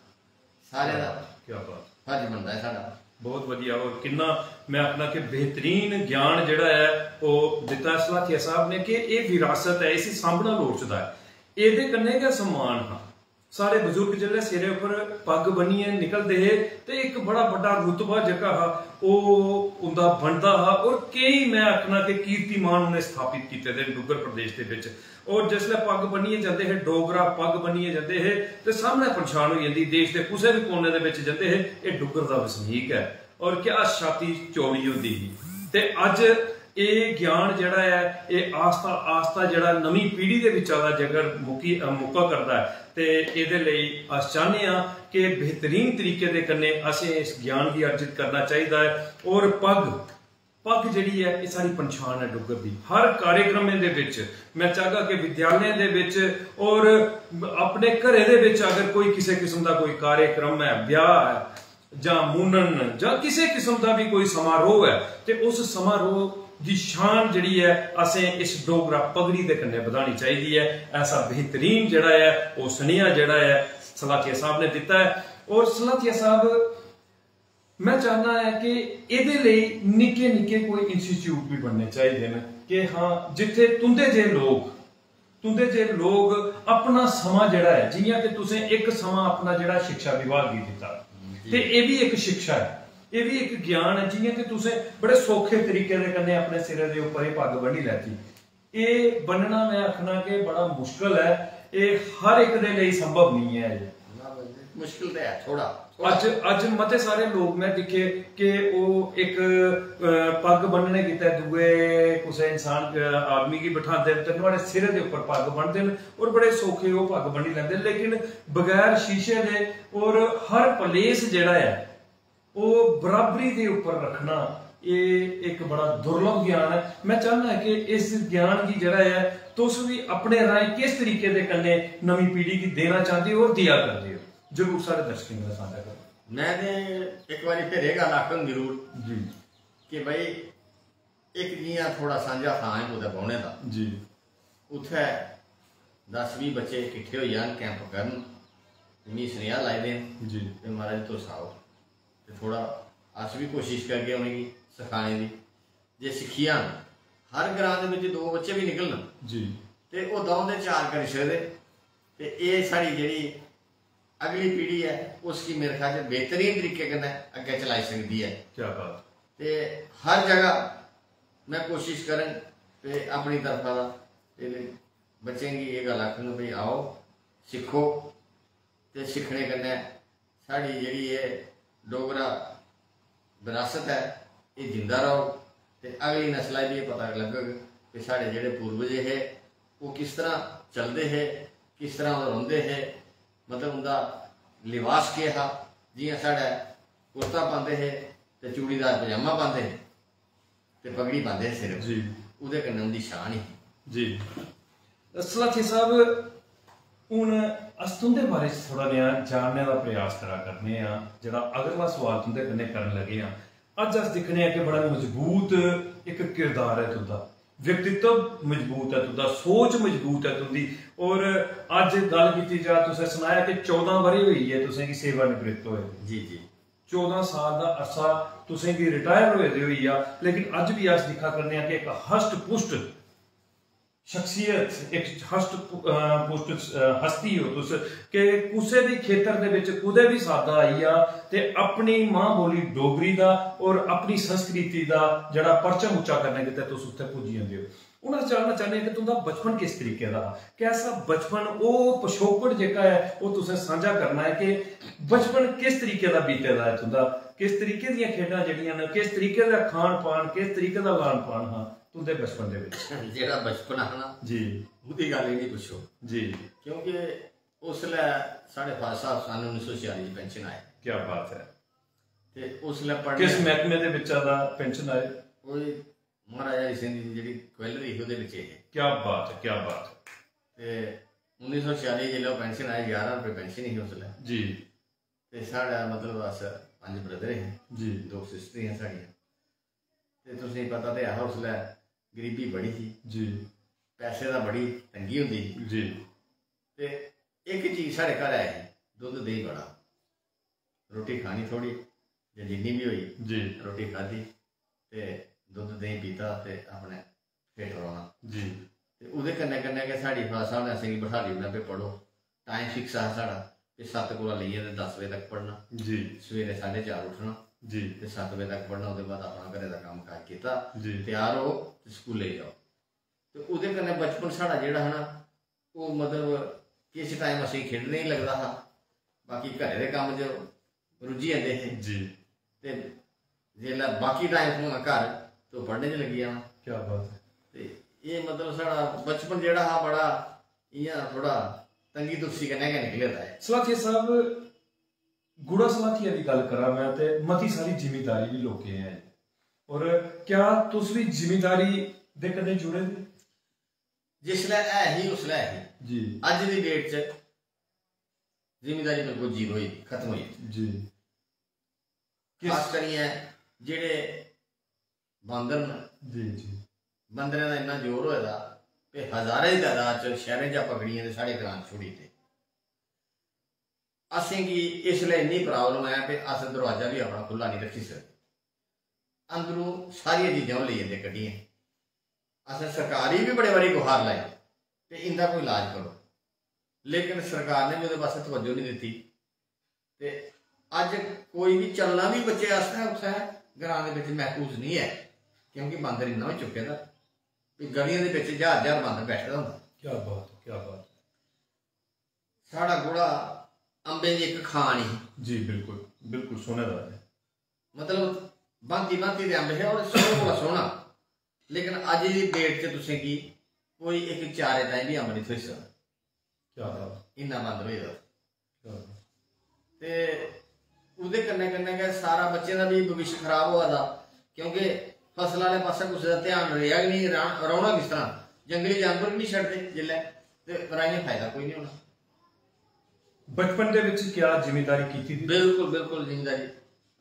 सारें दा क्या बात। फर्ज बनदा ऐ साढ़ा। बहुत वधिया, और किन्ना, मैं आखना कि बेहतरीन ज्ञान जेह्ड़ा ऐ, ओह् दित्ता सलाथिया साहब ने कि एह् विरासत ऐ, इसी सांभना लोड़चदा ऐ। एह्दे कन्नै गै सम्मान हा। साढ़े बजुर्ग जिसलै सिरै उप्पर पग्ग बन्नियै निकलदे हे ते इक बड़ा बड्डा रुतबा जेह्का हा, ओह् उं'दा बनदा हा, और केई, मैं आखना कि, कीर्तिमान उ'नें स्थापित कीते दे न डुग्गर प्रदेश दे बिच। और जिसलै पग्ग बन्नियै जंदे हे, डोगरा पग्ग बन्नियै जंदे हे, ते सामनै पंछान होई जंदी, देश दे कुसै बी कोने दे बिच जंदे हे, एह् डुग्गर दा बसनीक ऐ। और क्या छाती चौड़ी होंदी ही। ते अज्ज एह् ज्ञान जेह्ड़ा ऐ, एह् आस्ता आस्ता जेह्ड़ा नमीं पीढ़ी दे बिच्चा दा जेकर मुक्की, अ, मुक्का करदा ऐ, ते एह्दे लेई अस चाह्न्ने आं कि बेहतरीन तरीके दे कन्नै असें इस ज्ञान गी अर्जित करना चाहिदा ऐ। और पग्ग, पग्ग जेह्ड़ी ऐ, एह् साढ़ी पंछान ऐ डुग्गर दी। हर कार्यक्रमें दे बिच, मैं चाहगा कि विद्यालयें दे बिच और अपने घरें दे बिच अगर कोई किसे किस्म दा कोई कार्यक्रम ऐ, ब्याह ऐ, जां मुन्नन न, जां किसे किस्म दा बी कोई समारोह ऐ, ते उस समारोह दी शान जेह्ड़ी ऐ, असें इस डोगरा पगड़ी दे कन्नै बधानी चाहिदी ऐ। ऐसा बेहतरीन जेह्ड़ा ऐ, ओह् सनेहा जेह्ड़ा ऐ, सलाथिया साहब ने दित्ता ऐ। और सलाथिया साहब, मैं चाहना ऐ कि एह्दे लेई निक्के निक्के कोई इंस्टीट्यूट भी बनने चाहिदे न कि हां, जित्थे तुंदे जे लोग तुंदे जे लोग अपना समां जेह्ड़ा ऐ, जियां कि तुसें इक समां अपना जेह्ड़ा शिक्षा विभाग गी दित्ता, ते एह् बी इक शिक्षा ऐ, एह् बी इक ज्ञान ऐ। जियां कि तुसें बड़े सौखे तरीके दे कन्नै अपने सिरै दे उप्पर एह् पग्ग बन्नी लैती। एह् बन्नना, मैं आखना कि बड़ा मुश्कल ऐ, एह् हर इक दे लेई संभव नेईं ऐ। मुश्कल ते ऐ थोड़ा, थोड़ा। अज्ज, अज्ज मते सारे लोक मैं दिक्खे कि ओह् इक, अ, पग्ग बन्नने गितै दूए कुसै इंसान, अ, आदमी गी बठांदे न ते नुहाड़े सिरै दे उप्पर पग्ग बन्नदे न और बड़े सौखे ओह् पग्ग बन्नी लैंदे न। लेकिन बगैर शीशे दे और हर पलेस जेह्ड़ा ऐ, ओह् बराबरी दे उप्पर रक्खना, एह् इक बड़ा दुर्लभ ज्ञान ऐ। मैं चाह्न्ना ऐ कि इस ज्ञान गी जेह्ड़ा ऐ, तुस बी अपने राहें किस तरीके दे कन्नै नमीं पीढ़ी गी देना चांह्दे ओ और देआ करदे ओ, जरूर साढ़े दर्शकें कन्नै सांझा करो। मैं ते इक बारी फिर एह् गल्ल आखङ जरूर जी। कि भाई, इक जि'यां थुआढ़ा सांझा थां ऐ कुतै बौह्ने दा, जी। उत्थै दस बीह् बच्चे किट्ठे होई जान, कैंप करन, ते मी सनेहा लाई देन जी। ते महाराज, तुस आओ, ते थोह्ड़ा अस बी कोशिश करगे उ'नेंगी सखाने दी। जे सिक्खी जान, हर ग्रां दे बिच दो बच्चे बी निकलन जी। ते ओह् द'ऊं ते चार करी सकदे। ते एह् साढ़ी जेह्ड़ी अगली पीढ़ी ऐ, उसगी मेरे ख्याल च बेहतरीन तरीके कन्नै अग्गें चलाई सकदी ऐ। क्या बात। ते हर जगह मैं कोशिश करङ ते अपनी तरफा दा ते बच्चें गी एह् गल्ल आखङ, भाई, आओ, सिक्खो, ते सिक्खने कन्नै साढ़ी जेह्ड़ी एह् डोगरा बरासत ऐ, एह् जिंदा रौह्ग ते अगली नस्ला गी बी एह् पता लग्गग कि साढ़े जेह्ड़े पूर्वज हे, ओह् किस तरह चलदे हे, किस तरह ओह् रौंह्दे हे, मतलब, उं'दा लिबास केह् हा। जि'यां साढ़े कुर्ता पांदे हे ते चूड़ीदार पजामा पांदे हे, ते पगड़ी पांदे हे सिर, जी। ओह्दे कन्नै उं'दी शान ही। जी। सलाथिया साहब, हून अस तुं'दे बारे च थोह्ड़ा नेहा जानने दा प्रयास करा करने आं, जेह्ड़ा अगला सोआल तुं'दे कन्नै करन लगे आं। अज्ज अस दिक्खने आं कि बड़ा मजबूत इक किरदार ऐ तुं'दा, व्यक्तित्व मजबूत ऐ तुं'दा, सोच मजबूत ऐ तुं'दी। और अज्ज गल्ल कीती जा, तुसें सनाया कि चौदां ब'रे होई गे तुसें गी सेवा निवृत्त होए। जी, जी। चौदां साल दा अरसा तुसें गी रिटायर होए दे होई गेआ, लेकिन अज्ज बी अस दिक्खा करने आं कि इक हष्ट पुष्ट शख्सियत, इक हष्ट पु-, अ, पुष्ट, अ, हस्ती हो तुस, कि कुसै बी खेतर दे बिच कुतै बी सादा आई जा ते अपनी मां बोली डोगरी दा और अपनी संस्कृति दा जेह्ड़ा परचम उच्चा करने गितै तुस उत्थै पुज्जी जंदे ओ। हून अस जानना चाह्न्ने आं कि तुं'दा बचपन किस तरीके दा हा, कैसा बचपन, ओह् पछोकड़ जेह्का ऐ, ओह् तुसें सांझा करना ऐ कि बचपन किस तरीके दा बीते दा ऐ तुं'दा, किस तरीके दियां खेढां जेह्ड़ियां न, किस तरीके दा खान पान, किस तरीके दा लान पान हा तुं'दे बचपन दे बिच? जेह्ड़ा बचपन हा ना, जी। ओह्दी गल्ल ही निं पुच्छो। जी। क्योंकि उसलै साढ़े फादर साहब सन उन्नी सौ छियाली च पेंशन आए। क्या बात ऐ। ते उसलै पढ़ने किस मैह्कमे दे बिच्चा दा पेंशन आए? ओह् महाराजा हरि सिंह दी जेह्ड़ी क्वेलरी ही, ओह्दे बिच्च हे। क्या बात ऐ, क्या बात ऐ। ते उन्नी सौ छियाली जिसलै ओह् पेंशन आए, ञारां रपेऽ पेंशन ही उसलै। जी। ते साढ़ा, मतलब, अस पंज ब्रदर हे, जी। दो सिस्टर हियां साढ़ियां। ते तुसेंगी पता ते ऐ हा, उसलै गरीबी बड़ी ही। जी। पैसे दा बड़ी तंगी होंदी ही। जी। ते इक चीज साढ़े घर ऐ ही, दुद्ध देहीं बड़ा। रोटी खानी थोड़ी, जां जिन्नी बी होई, जी। रोटी खाद्धी ते दुद्ध देहीं पीता ते अपने फिट रौह्ना। जी। ते ओह्दे कन्नै कन्नै गै साढ़ी फादर साहब ने असेंगी बठाली ओड़ना, "भाई, पढ़ो।" टाइम फिक्स हा साढ़ा, कि सत्त कोला लेइयै ते दस बजे तक पढ़ना। जी। सवेरे साढ़े चार उट्ठना जी। ते सत्त बजे तक पढ़ना, ओह्दे बाद अपना घरै दा कम्म काज कीता, जी। त्यार हो ते स्कूलै जाओ। ते ओह्दे कन्नै बचपन साढ़ा जेह्ड़ा हा ना, ओह्, मतलब, किश टाइम असेंगी खेढने गी लगदा हा, बाकी घरै दे कम्म च रुज्झी जंदे हे। जी। ते जिसलै बाकी टाइम थ्होना घर, ते ओह् पढ़ने च लग्गी जाना। क्या बात ऐ। ते एह्, मतलब, साढ़ा बचपन जेह्ड़ा हा, बड़ा इ'यां थोह्ड़ा तंगी तुर्सी कन्नै गै निकले दा ऐ। सलाथिया साहब, गुड़ा सलाथिया दी गल्ल करां मैं, ते मती सारी जिमींदारी बी लोकें ऐ, और क्या तुस बी जिमींदारी दे कन्नै जुड़े दे? जिसलै है ही, उसलै है ही। जी। अज्ज दी डेट च जिमींदारी बिल्कुल जीरो होई दी, खत्म होई दी। जी। किस खास करियै जेह्ड़े बांदर न, जी, जी। बंदरें दा इन्ना जोर होए दा कि हजारें दी तादाद च शैह्रें चा पकड़ियै ते साढ़े ग्रां च छोड़ी दित्ते। असेंगी इसलै इन्नी प्रॉब्लम ऐ कि अस दरोआजा बी अपना खु'ल्ला नेईं रक्खी सकदे। अंदरों सारियां चीजां ओह् लेई जंदे कड्ढियै। असें सरकार गी बी बड़े बारी गुहार लाई कि इं'दा कोई इलाज करो, लेकिन सरकार ने बी ओह्दे पासै तवज्जो निं दित्ती। ते अज्ज कोई बी चलना बी बच्चे आस्तै उत्थै ग्रां दे बिच महफूज निं ऐ, क्योंकि बांदर इन्ना होई चुके दा कि गलियें दे बिच ज्हार ज्हार बांदर बैठे दा होंदा। क्या बात है, क्या बात है। साढ़ा गोड़ा अम्बें दी इक खान ही। जी, बिल्कुल, बिल्कुल, सुने दा है। मतलब, भांति भांति दे अम्ब हे और सोहने कोला सोहना, लेकिन अज्ज दी डेट च तुसेंगी कोई इक चारे ताईं बी अम्ब निं थ्होई सकदा। क्या बात। इन्ना बंद होई गेदा। क्या बात। ते ओह्दे कन्नै कन्नै गै सारा बच्चें दा बी भविष्य खराब होआ दा, क्योंकि फसल आह्ले पासै कुसै दा ध्यान रेहा गै निं, रा-, रौह्ना किस तरह? जंगली जानवर बी निं छड्डदे जिसलै, ते राहियै फायदा कोई निं होना। बचपन दे बिच क्या जिमींदारी कीती दी? बिल्कुल, बिल्कुल जिमींदारी।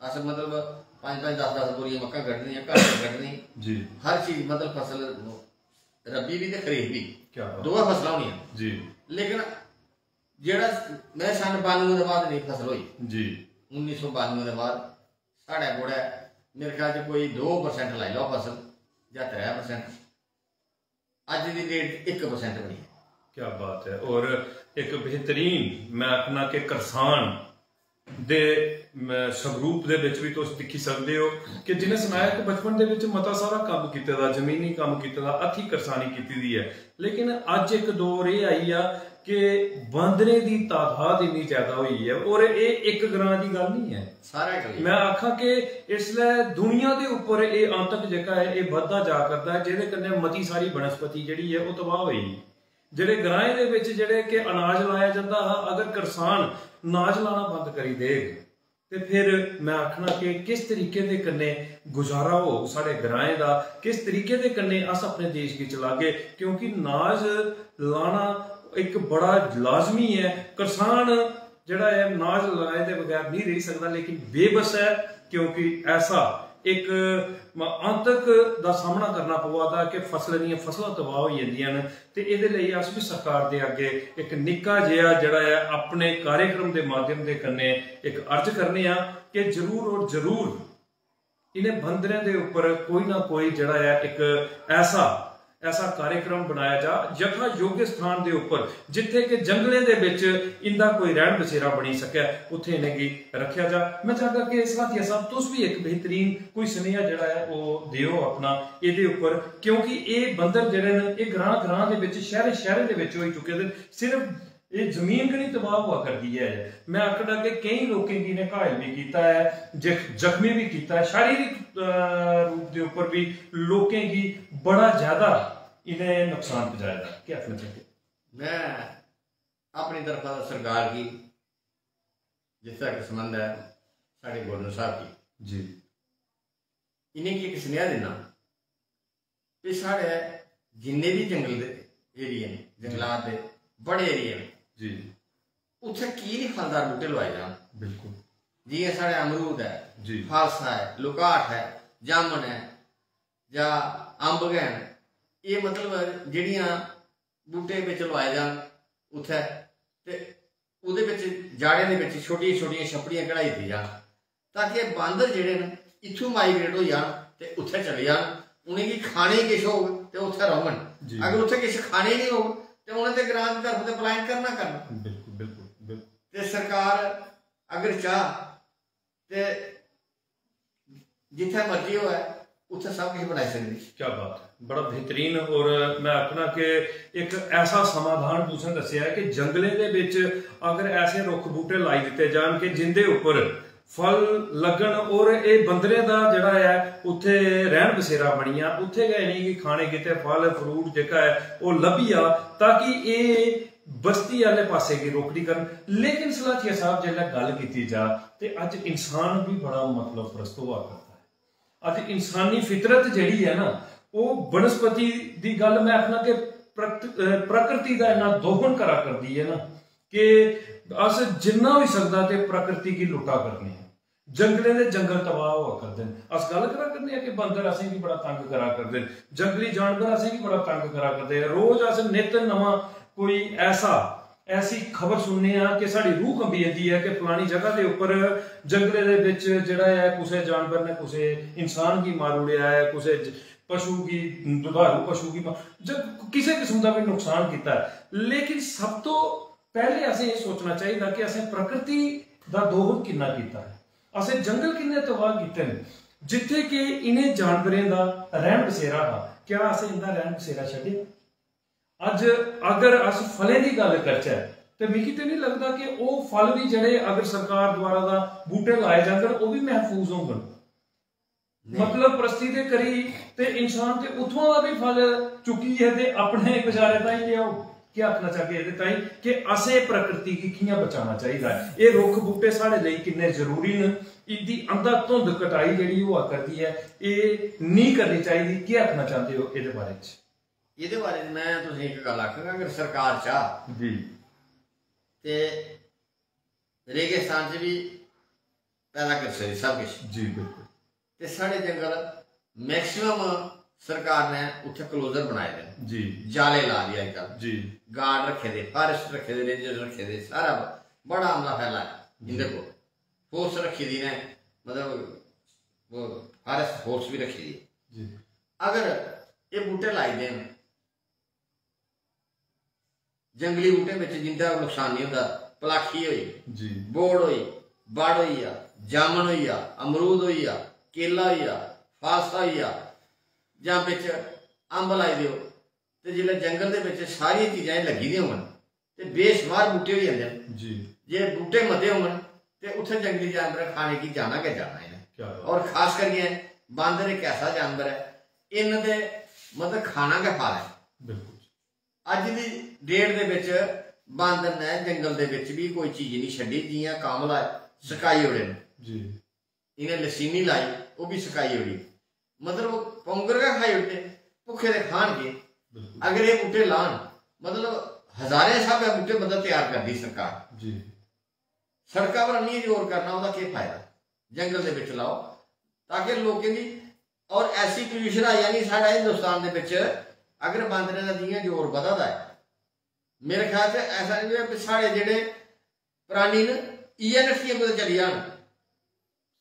अस मतलब पंज पंज, दस दस बोरियां मक्कां कड्ढनियां, कनक कड्ढनी। जी। हर चीज मतलब फसल रबी बी ते खरीफ बी। क्या बात। दोऐ फसलां होनियां। जी। लेकिन जेह्ड़ा में सन्न बानुएं दे बाद नेईं फसल होई। जी। उन्नी सौ बानुएं दे बाद साढ़े कोड़े मेरे ख्याल च कोई दो percent लाई लैओ फसल जां त्रै percent। अज्ज दी डेट इक percent बी नहीं। क्या बात है। और एक बेहतरीन, मैं आखना कि करसान दे, म, स्वरूप दे विच भी तुस दिक्खी सकदे हो कि जिन्हें सनाया कि बचपन दे विच मता सारा कम्म कीते दा, जमीनी कम्म कीते दा, हत्थी करसानी कीती दी ऐ। लेकिन अज्ज इक दौर एह् आई आ कि बांदरें दी तादाद इन्नी ज्यादा होई ऐ, और एह् इक ग्रां दी गल्ल नहीं ऐ। सारे करी। मैं आखां कि इसलै दुनिया दे उप्पर एह् आतंक जेह्का ऐ, एह् बधदा जा करदा ऐ, जेह्दे कन्नै मती सारी वनस्पति जेह्ड़ी ऐ, ओह् तबाह होई गेई। जेह्ड़े ग्राएं दे बिच जेह्ड़े कि अनाज लाया जंदा हा, अगर करसान नाज लाना बंद करी देग, ते फिर मैं आखना कि किस तरीके दे कन्नै गुजारा होग साढ़े ग्राएं दा, किस तरीके दे कन्नै अस अपने देश गी चलागे, क्योंकि नाज लाना इक बड़ा लाजमी ऐ। करसान जेह्ड़ा ऐ, नाज लाए दे बगैर नहीं रेही सकदा, लेकिन बेबस ऐ, क्योंकि ऐसा इक म-, आतंक दा सामना करना पवा दा कि फसलें दियां फसलां तबाह होई जंदियां न। ते एह्दे लेई अस बी सरकार दे अग्गे इक निक्का जेहा जेह्ड़ा ऐ, अपने कार्यक्रम दे माध्यम दे कन्नै इक अर्ज करने आं कि जरूर और जरूर इ'नें बंदरें दे उप्पर कोई ना कोई जेह्ड़ा ऐ, इक ऐसा, ऐसा कार्यक्रम बनाया जा, यथा योग्य स्थान दे उप्पर, जित्थे कि जंगलें दे बिच इंदा कोई रैह्न बसेरा बनी सकै, उत्थे इ'नेंगी रक्खेआ जा। मैं चाहगा कि साथिया साहब, तुस भी इक बेहतरीन कोई सनेहा जेह्ड़ा ऐ, ओह् देओ अपना एह्दे उप्पर, क्योंकि एह् बंदर जेह्ड़े न, एह् ग्रां-ग्रां दे बिच, शैह्रें-शैह्रें दे बिच होई चुके दे न। सिर्फ एह् जमीन गै निं तबाह होआ करदी ऐ। मैं आखना कि केईं लोकें गी इ'नें घायल बी कीता ऐ, जख-, जख्मी बी कीता ऐ, शारीरिक, अ, रूप दे उप्पर बी लोकें गी बड़ा ज्यादा इ'नें नुकसान पजाए दा। केह् आखना चाह्गे? मैं अपनी तरफा दा सरकार गी, जिस तक संबंध ऐ साढ़े गवर्नर साहब गी, जी। इ'नेंगी इक सनेहा दिन्ना कि साढ़े जिन्ने बी जंगल दे एरिया न, जंगलात दे बड़े एरिया न, जी। उत्थै की निं फलदार बूह्टे लोआए जान? बिल्कुल। जि'यां साढ़े अमरूद ऐ, जी। फालसा ऐ, लुकाठ ऐ, जामन ऐ, जां अम्ब गै न, एह् मतलब जेह्ड़ियां बूह्टे बिच लोआए जान उत्थै, ते ओह्दे बिच, जाड़ें दे बिच छोटियां-छोटियां छपड़ियां कढाई दित्ती जान, ताकि एह् बांदर जेह्ड़े न, इत्थूं migrate होई जान ते उत्थै चली जान। उ'नेंगी खाने गी किश होग ते उत्थै रौह्ङन। जी। अगर उत्थै किश खाने गी निं होग ते उ'नें ते ग्रां दी तरफ ते पलायन करना करना। बिल्कुल, बिल्कुल, बिल्कुल। ते सरकार अगर चाह् ते जित्थै मर्जी होऐ, उत्थै सब किश बनाई सकदी। क्या बात है, बड़ा बेहतरीन। और मैं आखना कि इक ऐसा समाधान तुसें दस्सेआ है कि जंगलें दे बिच अगर ऐसे रुक्ख बूह्टे लाई दित्ते जान कि जिंदे उप्पर फल लग्गन और एह् बंदरें दा जेह्ड़ा ऐ, उत्थै रैह्न बसेरा बनी जा, उत्थै गै इ'नेंगी खाने गितै फल, fruit जेह्का ऐ, ओह् लब्भी जा, ताकि एह् बस्ती आह्ले पासै गी रोकड़ी करन। लेकिन सलाथिया साहब, जेल्लै गल्ल कीती जा, ते अज्ज इंसान बी बड़ा मतलब परस्त होआ करदा ऐ। अज्ज इंसानी फितरत जेह्ड़ी ऐ ना, ओह् बनस्पति दी गल्ल मैं आखना कि प्रकृ-, अ, प्रकृति दा इन्ना दोहन करा करदी ऐ ना कि अस जिन्ना होई सकदा ते प्रकृति गी लुट्टा करने आं। जंगलें दे जंगल तबाह होआ करदे न। अस गल्ल करा करने आं कि बंदर असेंगी बड़ा तंग करा करदे न, जंगली जानवर असेंगी बड़ा तंग करा करदे न। रोज अस नित्त नमां कोई ऐसा ऐसी खबर सुनने आं कि साढ़ी रूह कंबी जंदी ऐ कि फलानी जगह दे उप्पर जंगले दे बिच जेह्ड़ा ऐ, कुसै जानवर ने कुसै इंसान गी मारी ओड़ेआ ऐ, कुसै ज-, पशु गी, दुधारू पशु गी मा-, जब किसै किस्म दा बी नुकसान कीता ऐ। लेकिन सब तो पैह्ले असें एह् सोचना चाहिदा कि असें प्रकृति दा दोहन किन्ना कीता ऐ, असें जंगल किन्ने तबाह कीते न, जित्थै कि इ'नें जानवरें दा रैह्न बसेरा हा, क्या असें इं'दा रैह्न बसेरा छड्डेआ? अज्ज अगर अस फलें दी गल्ल करचै, ते मिगी ते नहीं लगदा कि ओह् फल बी जेह्ड़े अगर सरकार द्वारा दा बूह्टे लाए जाङन, ओह् बी महफूज होङन। मतलब, परस्ती दे करी ते इंसान ते उत्थुआं दा बी फल चुक्कियै ते अपने गुजारे ताईं लेआओ। केह् आखना चाहगे एह्दे ताईं कि असें प्रकृति गी कि'यां बचाना चाहिदा ऐ? एह् रुक्ख बूह्टे साढ़े लेई किन्ने जरूरी न, इं'दी अंधाधुंध कटाई जेह्ड़ी होआ करदी ऐ, एह् नेईं करनी चाहिदी। केह् आखना चांह्दे ओ एह्दे बारे च? एह्दे बारे च में तुसें इक गल्ल आखगा, अगर सरकार चाह् जी। ते रेगिस्तान च बी पैदा करी सकदी सब किश। जी, बिल्कुल। ते साढ़े जंगल मैक्सिमम सरकार ने उत्थै क्लोजर बनाए दे न। जी। जाले ला दिए अजकल। जी। गार्ड रक्खे दे, फारेस्ट रक्खे दे, रेंजर रक्खे दे, सारा ब-, बड़ा अमला फैला ऐ इं'दे कोल। फोर्स रक्खी दी ने, मतलब, फारेस्ट फोर्स बी रक्खी दी ऐ। जी। अगर एह् बूह्टे लाई दे न, जंगली बूह्टें बिच जिंदा नुकसान नहीं होंदा, पलाखी होई, जी। बोड़ होई, बड़ होई गेआ, जामन होई गेआ, अमरूद होई गेआ, केला होई गेआ, फालसा होई गेआ, जां बिच अम्ब लाई देओ, ते जिसलै जंगल दे बिच सारियां चीजां एह् लग्गी दियां होङन, ते बेशुमार बूह्टे होई जंदे न। जी। जे बूह्टे मते होङन, ते उत्थै जंगली जानवरें खाने गी जाना गै जाना ऐ। क्या बात। और खास करियै बांदर इक ऐसा जानवर ऐ, इन्न ते मतलब खाना गै फल ऐ। बिल्कुल। अज्ज दी डेट दे बिच बांदर ने जंगल दे बिच बी कोई चीज नहीं छड्डी, जियां कामला ऐ, सकाई ओड़े न। जी। इ'नें लसीनी लाई, ओह् बी सकाई ओड़ी। मतलब, पौंगर गै खाई ओड़दे, भुक्खे दे खान केह्? बिल्कुल। अगर एह् बूह्टे लान, मतलब, हजारें स्हाबै बूह्टे, मतलब, त्यार करदी सरकार। जी। सड़का पर आह्नियै जोर करना, ओह्दा केह् फायदा? जंगल दे बिच लाओ, ताकि लोकें दी, और ऐसी पोल्यूशन आई जानी साढ़े हिंदुस्तान दे बिच, अगर बांदरें दा जि'यां जोर बधा दा ऐ, मेरे ख्याल च ऐसा नहीं है कि साढ़े जेह्ड़े प्राणी न, इ'यै नस्सियै कुतै चली जान।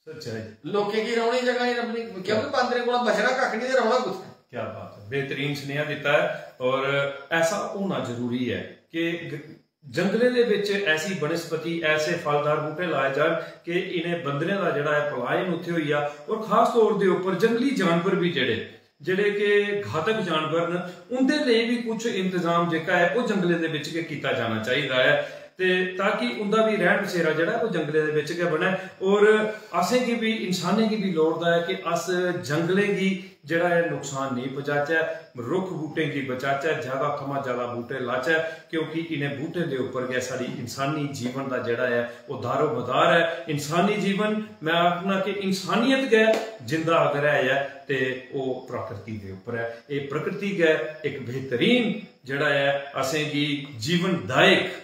सच्चाई। लोकें गी रौह्ने दी जगह नहीं लब्भनी, क्योंकि बांदरें कोला बचना कक्ख नहीं ते रौह्ना कुत्थै? क्या बात है, बेहतरीन सुनेहा दित्ता है। और ऐसा होना जरूरी है कि ग-, जंगलें दे बिच ऐसी बनस्पति, ऐसे फलदार बूह्टे लाए जान कि इ'नें बंदरें दा जेह्ड़ा ऐ पलायन उत्थै होई जा, और खास तौर दे उप्पर जंगली जानवर बी जेह्ड़े, जेह्ड़े कि घातक जानवर न, उं'दे लेई बी कुछ इंतजाम जेह्का ऐ, ओह् जंगलें दे बिच गै कीता जाना चाहिदा ऐ, ते ताकि उं'दा बी रैह्न बसेरा जेह्ड़ा ऐ, ओह् जंगलें दे बिच गै बनै। और असेंगी बी, इंसानें गी बी लोड़दा ऐ कि अस जंगलें गी जेह्ड़ा ऐ, नुकसान नेईं पजाचै, रुक्ख बूह्टें गी बचाचै, ज्यादा थमां ज्यादा बूह्टे लाचै, क्योंकि इ'नें बूह्टें दे उप्पर गै साढ़ी इंसानी जीवन दा जेह्ड़ा ऐ, ओह् दारो मदार ऐ। इंसानी जीवन, मैं आखना कि इंसानियत गै जिंदा अगर है ऐ, ते ओह् प्रकृति दे उप्पर ऐ। एह् प्रकृति गै इक बेहतरीन जेह्ड़ा ऐ, असेंगी जीवनदायक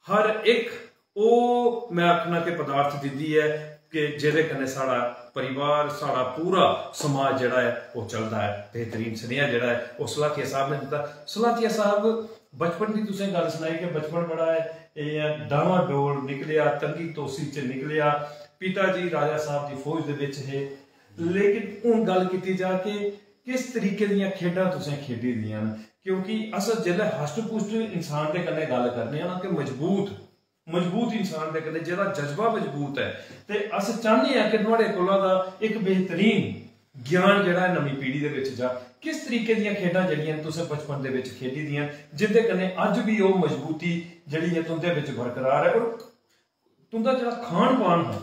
हर इक ओह्, मैं आखना कि पदार्थ दिंदी ऐ कि जेह्दे कन्नै साढ़ा परिवार, साढ़ा पूरा समाज जेह्ड़ा ऐ, ओह् चलदा ऐ। बेहतरीन सनेहा जेह्ड़ा ऐ, ओह् सलाथिया साहब ने दित्ता। सलाथिया साहब, बचपन दी तुसें गल्ल सनाई कि बचपन बड़ा ऐ, एह् ऐ, डामाडोल निकलेआ, तंगी तोसी च निकलेआ। पिता जी राजा साहब दी फौज दे बिच हे। लेकिन हून गल्ल कीती जा कि किस तरीके दियां खेढां तुसें खेढी दियां न, क्योंकि अस जिसलै हष्ट पुष्ट इंसान दे कन्नै गल्ल करने आं ना, कि मजबूत, मजबूत इंसान दे कन्नै, जेह्दा जज्बा मजबूत ऐ, ते अस चाह्न्ने आं कि नुहाड़े कोला दा इक बेहतरीन ज्ञान जेह्ड़ा ऐ, नमीं पीढ़ी दे बिच जा। किस तरीके दियां खेढां जेह्ड़ियां न, तुसें बचपन दे बिच खेढी दियां, जिंदे कन्नै अज्ज बी ओह् मजबूती जेह्ड़ी ऐ, तुंदे बिच बरकरार ऐ? और तुंदा जेह्ड़ा खान पान हा,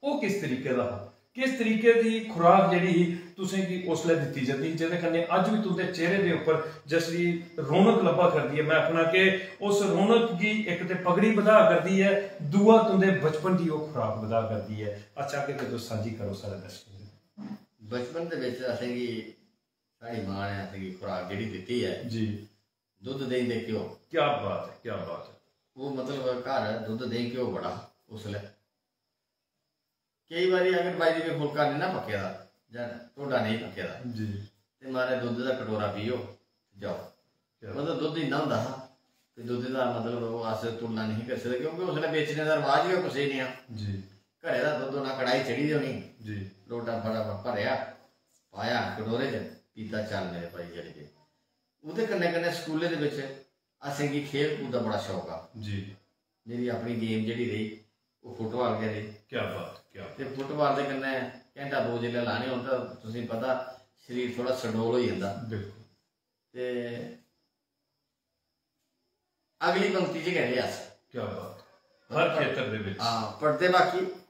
ओह् किस तरीके दा हा? किस तरीके दी खुराक जेह्ड़ी ही, तुसें गी उसलै दित्ती जंदी ही, जेह्दे कन्नै अज्ज बी तुंदे चेहरे दे उप्पर जिसदी रौनक लब्भा करदी ऐ? मैं आखना कि उस रौनक गी इक ते पगड़ी बधा करदी ऐ, दूआ तुंदे बचपन दी ओह् खुराक बधा करदी ऐ। अच्छा, अग्गें ते तुस सांझी करो साढ़े दर्शकें दे। बचपन दे बिच असेंगी साढ़ी मां ने असेंगी खुराक जेह्ड़ी दित्ती ऐ, जी। दुद्ध, देहीं ते घ्यो। क्या बात है, क्या बात है। ओह्, मतलब, घर दुद्ध, देहीं, घ्यो बड़ा हा उसलै। केई बारी अगर, by the way, फुलका नेईं ना पक्के दा जां ढोडा नेईं पक्के दा, जी। ते मारै दुद्ध दा कटोरा पियो, जाओ। क्या? मतलब, दुद्ध इन्ना होंदा हा, ते दुद्धै दा मतलब ओह् अस तुलना नेईं करी सकदे, क्योंकि उसलै बेचने दा रवाज गै कुसै नेहा। जी। घरै दा दुद्ध होना, कड़ाही चढ़ी दी होनी, जी। लोटा बड़ा भरेआ, पाया कटोरे च, पीता, "चल मेरे भाई, चली गे।" ओह्दे कन्नै कन्नै स्कूलै दे बिच असेंगी खेल कूद दा बड़ा शौक हा। जी। मेरी अपनी गेम जेह्ड़ी रेही, ओह् फुटबाल गै रेही। क्या बात, क्या बात। ते फुटबाल दे कन्नै घैंटा दो जेल्लै लाने होन तां तुसेंगी पता शरीर थोह्ड़ा सडोल होई जंदा। बिल्कुल। ते अगली पंक्ति च गै रेह् अस। क्या बात। हर खेतर दे बिच। हां, पढ़दे बाकी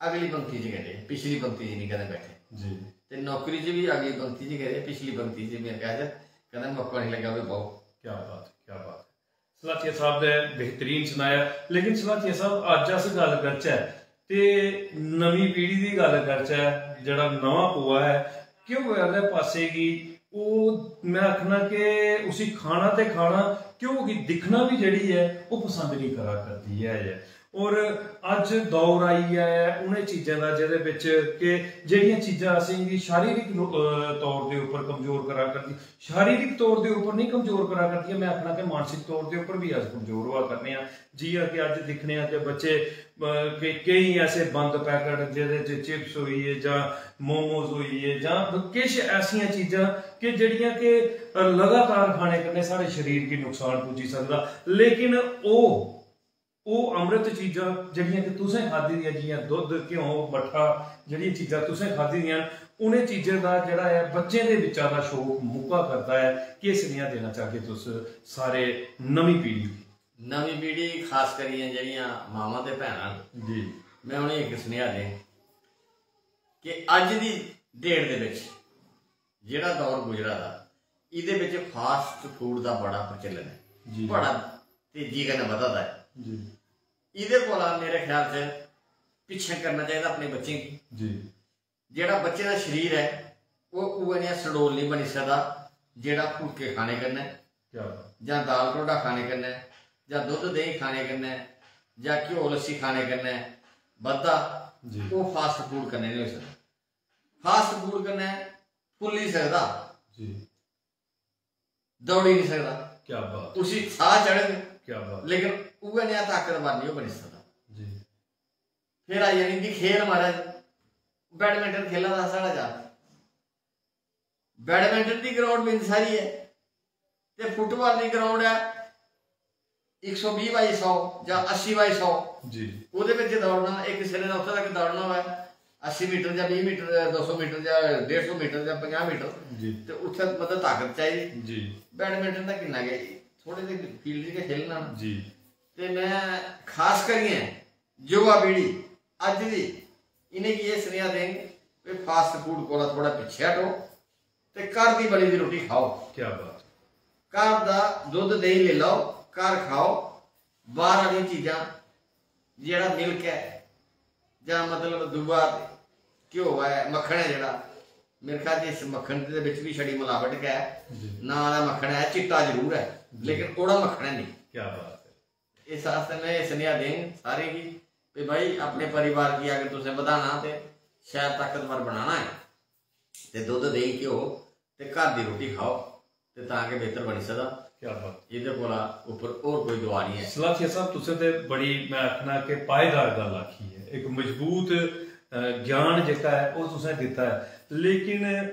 अगली पंक्ति च गै रेह्, पिछली पंक्ति च निं कदें बैठे। जी। ते नौकरी च बी अगली पंक्ति च गै रेह्, पिछली पंक्ति च मेरे कश कदें मौका निं लग्गा भाई बौह्। क्या बात, क्या बात। सलाथिया साहब ने बेहतरीन सनाया, लेकिन सलाथिया साहब, अज्ज अस गल्ल करचै ते नमीं पीढ़ी दी गल्ल करचै, जेह्ड़ा नमां पौआ ऐ, क्यों आह्ले पासे गी ओह्, में आखना कि उसी खाना ते खाना, क्यों कि दिक्खना बी जेह्ड़ी ऐ, ओह् पसंद नहीं करा करदी ऐ। और अज्ज दौर आई गेआ ऐ उ'नें चीजें दा, जेह्दे बिच कि जेह्ड़ियां चीजां असेंगी शारीरिक रू-, अ, तौर दे उप्पर कमजोर करा करदी, शारीरिक तौर दे उप्पर नहीं कमजोर करा करदियां, में आखना कि मानसिक तौर दे उप्पर बी अस कमजोर होआ करने आं। जि'यां कि अज्ज दिक्खने आं कि बच्चे, अ, के-, केईं ऐसे बंद पैकेट जेह्दे च चिप्स होई गे जां मोमोज होई गे जां किश ऐसियां चीजां कि जेह्ड़ियां कि, अ, लगातार खाने कन्नै साढ़े शरीर गी नुकसान पुज्जी सकदा, लेकिन ओह्, ओह् अमृत चीजां जेह्ड़ियां कि तुसें खाद्धी दियां, जि'यां दुद्ध, घ्यो, मट्ठा, जेह्ड़ियां चीजां तुसें खाद्धी दियां न, उ'नें चीजें दा जेह्ड़ा ऐ, बच्चें दे बिच्चा दा शौक मुक्का करदा ऐ। केह् सनेहा देना चाह्गे तुस सारे नमीं पीढ़ी गी? नमीं पीढ़ी, खास करियै जेह्ड़ियां मावां ते भैनां न, जी। में उ'नेंगी इक सनेहा दें कि अज्ज दी डेट दे बिच जेह्ड़ा दौर गुजरा दा, एह्दे बिच फास्ट फूड दा बड़ा प्रचलन ऐ, जी। बड़ा तेजी कन्नै बधा दा ऐ। जी। एह्दे कोला मेरे ख्याल च पिच्छें करना चाहिदा अपने बच्चें गी। जी। जेह्ड़ा बच्चे दा शरीर ऐ, ओह् उ'ऐ नेहा सडोल निं बनी सकदा जेह्ड़ा फुलके खाने कन्नै, क्या बात। जां दाल ढोडा खाने कन्नै, जां दुद्ध देहीं खाने कन्नै, जां घ्यो लस्सी खाने कन्नै बधदा, जी। ओह् फास्ट फूड कन्नै निं होई सकदा। फास्ट फूड कन्नै फुल्ली सकदा, जी। दौड़ी निं सकदा। क्या बात। उसी साह् चढ़ग, क्या बात। लेकिन उ'ऐ नेहा ताकतवर निं ओह् बनी सकदा। जी। फिर आई जानी इंदी खेल, महाराज, बैडमिंटन खेला दा हा साढ़ा जागत। बैडमिंटन दी ग्राउंड बिंद सारी ऐ ते फुटबाल दी ग्राउंड ऐ इक सौ बीह् बाई सौ जां अस्सी बाई सौ। जी। ओह्दे बिच दौड़ना, इक सिरे दा उत्थै तक दौड़ना होऐ, अस्सी मीटर जां बीह् मीटर, दो सौ मीटर जां डेढ़ सौ मीटर जां पंजाह् मीटर, जी। ते उत्थै मतलब ताकत चाहिदी। जी। बैडमिंटन दा किन्ना गै, थोह्ड़े दे फील्ड च गै खेलना ना। जी। ते में खास करियै युवा पीढ़ी अज्ज दी, इ'नेंगी एह् सनेहा देंग कि फास्ट फूड कोला थोह्ड़ा पिच्छें हटो ते घर दी बनी दी रुट्टी खाओ। क्या बात। घर दा दुद्ध देहीं लेई लैओ, घर खाओ। बाह्र आह्लियां चीजां, जेह्ड़ा मिल्क ऐ जां मतलब दूआ घ्यो ऐ, मक्खन ऐ जेह्ड़ा, मेरे ख्याल च इस मक्खन दे बिच बी छड़ी मलावट गै ऐ। जी। नांऽ दा मक्खन ऐ, चिट्टा जरूर ऐ, जी। लेकिन ओह्ड़ा मक्खन ऐ नेईं। क्या बात है। इस आस्तै में एह् सनेहा देंग सारें गी कि भाई, अपने परिवार गी अगर तुसें बधाना ते शैल ताकतवर बनाना ऐ ते दुद्ध, देहीं, घ्यो ते घर दी रुट्टी खाओ ते तां गै बेहतर बनी सकदा। क्या बात। एह्दे कोला उप्पर होर कोई दुआ निं ऐ। सलाथिया साहब, तुसें ते बड़ी, में आखना कि पायेदार गल्ल आखी ऐ। इक मजबूत, अ, ज्ञान जेह्का ऐ, ओह् तुसें दित्ता ऐ। लेकिन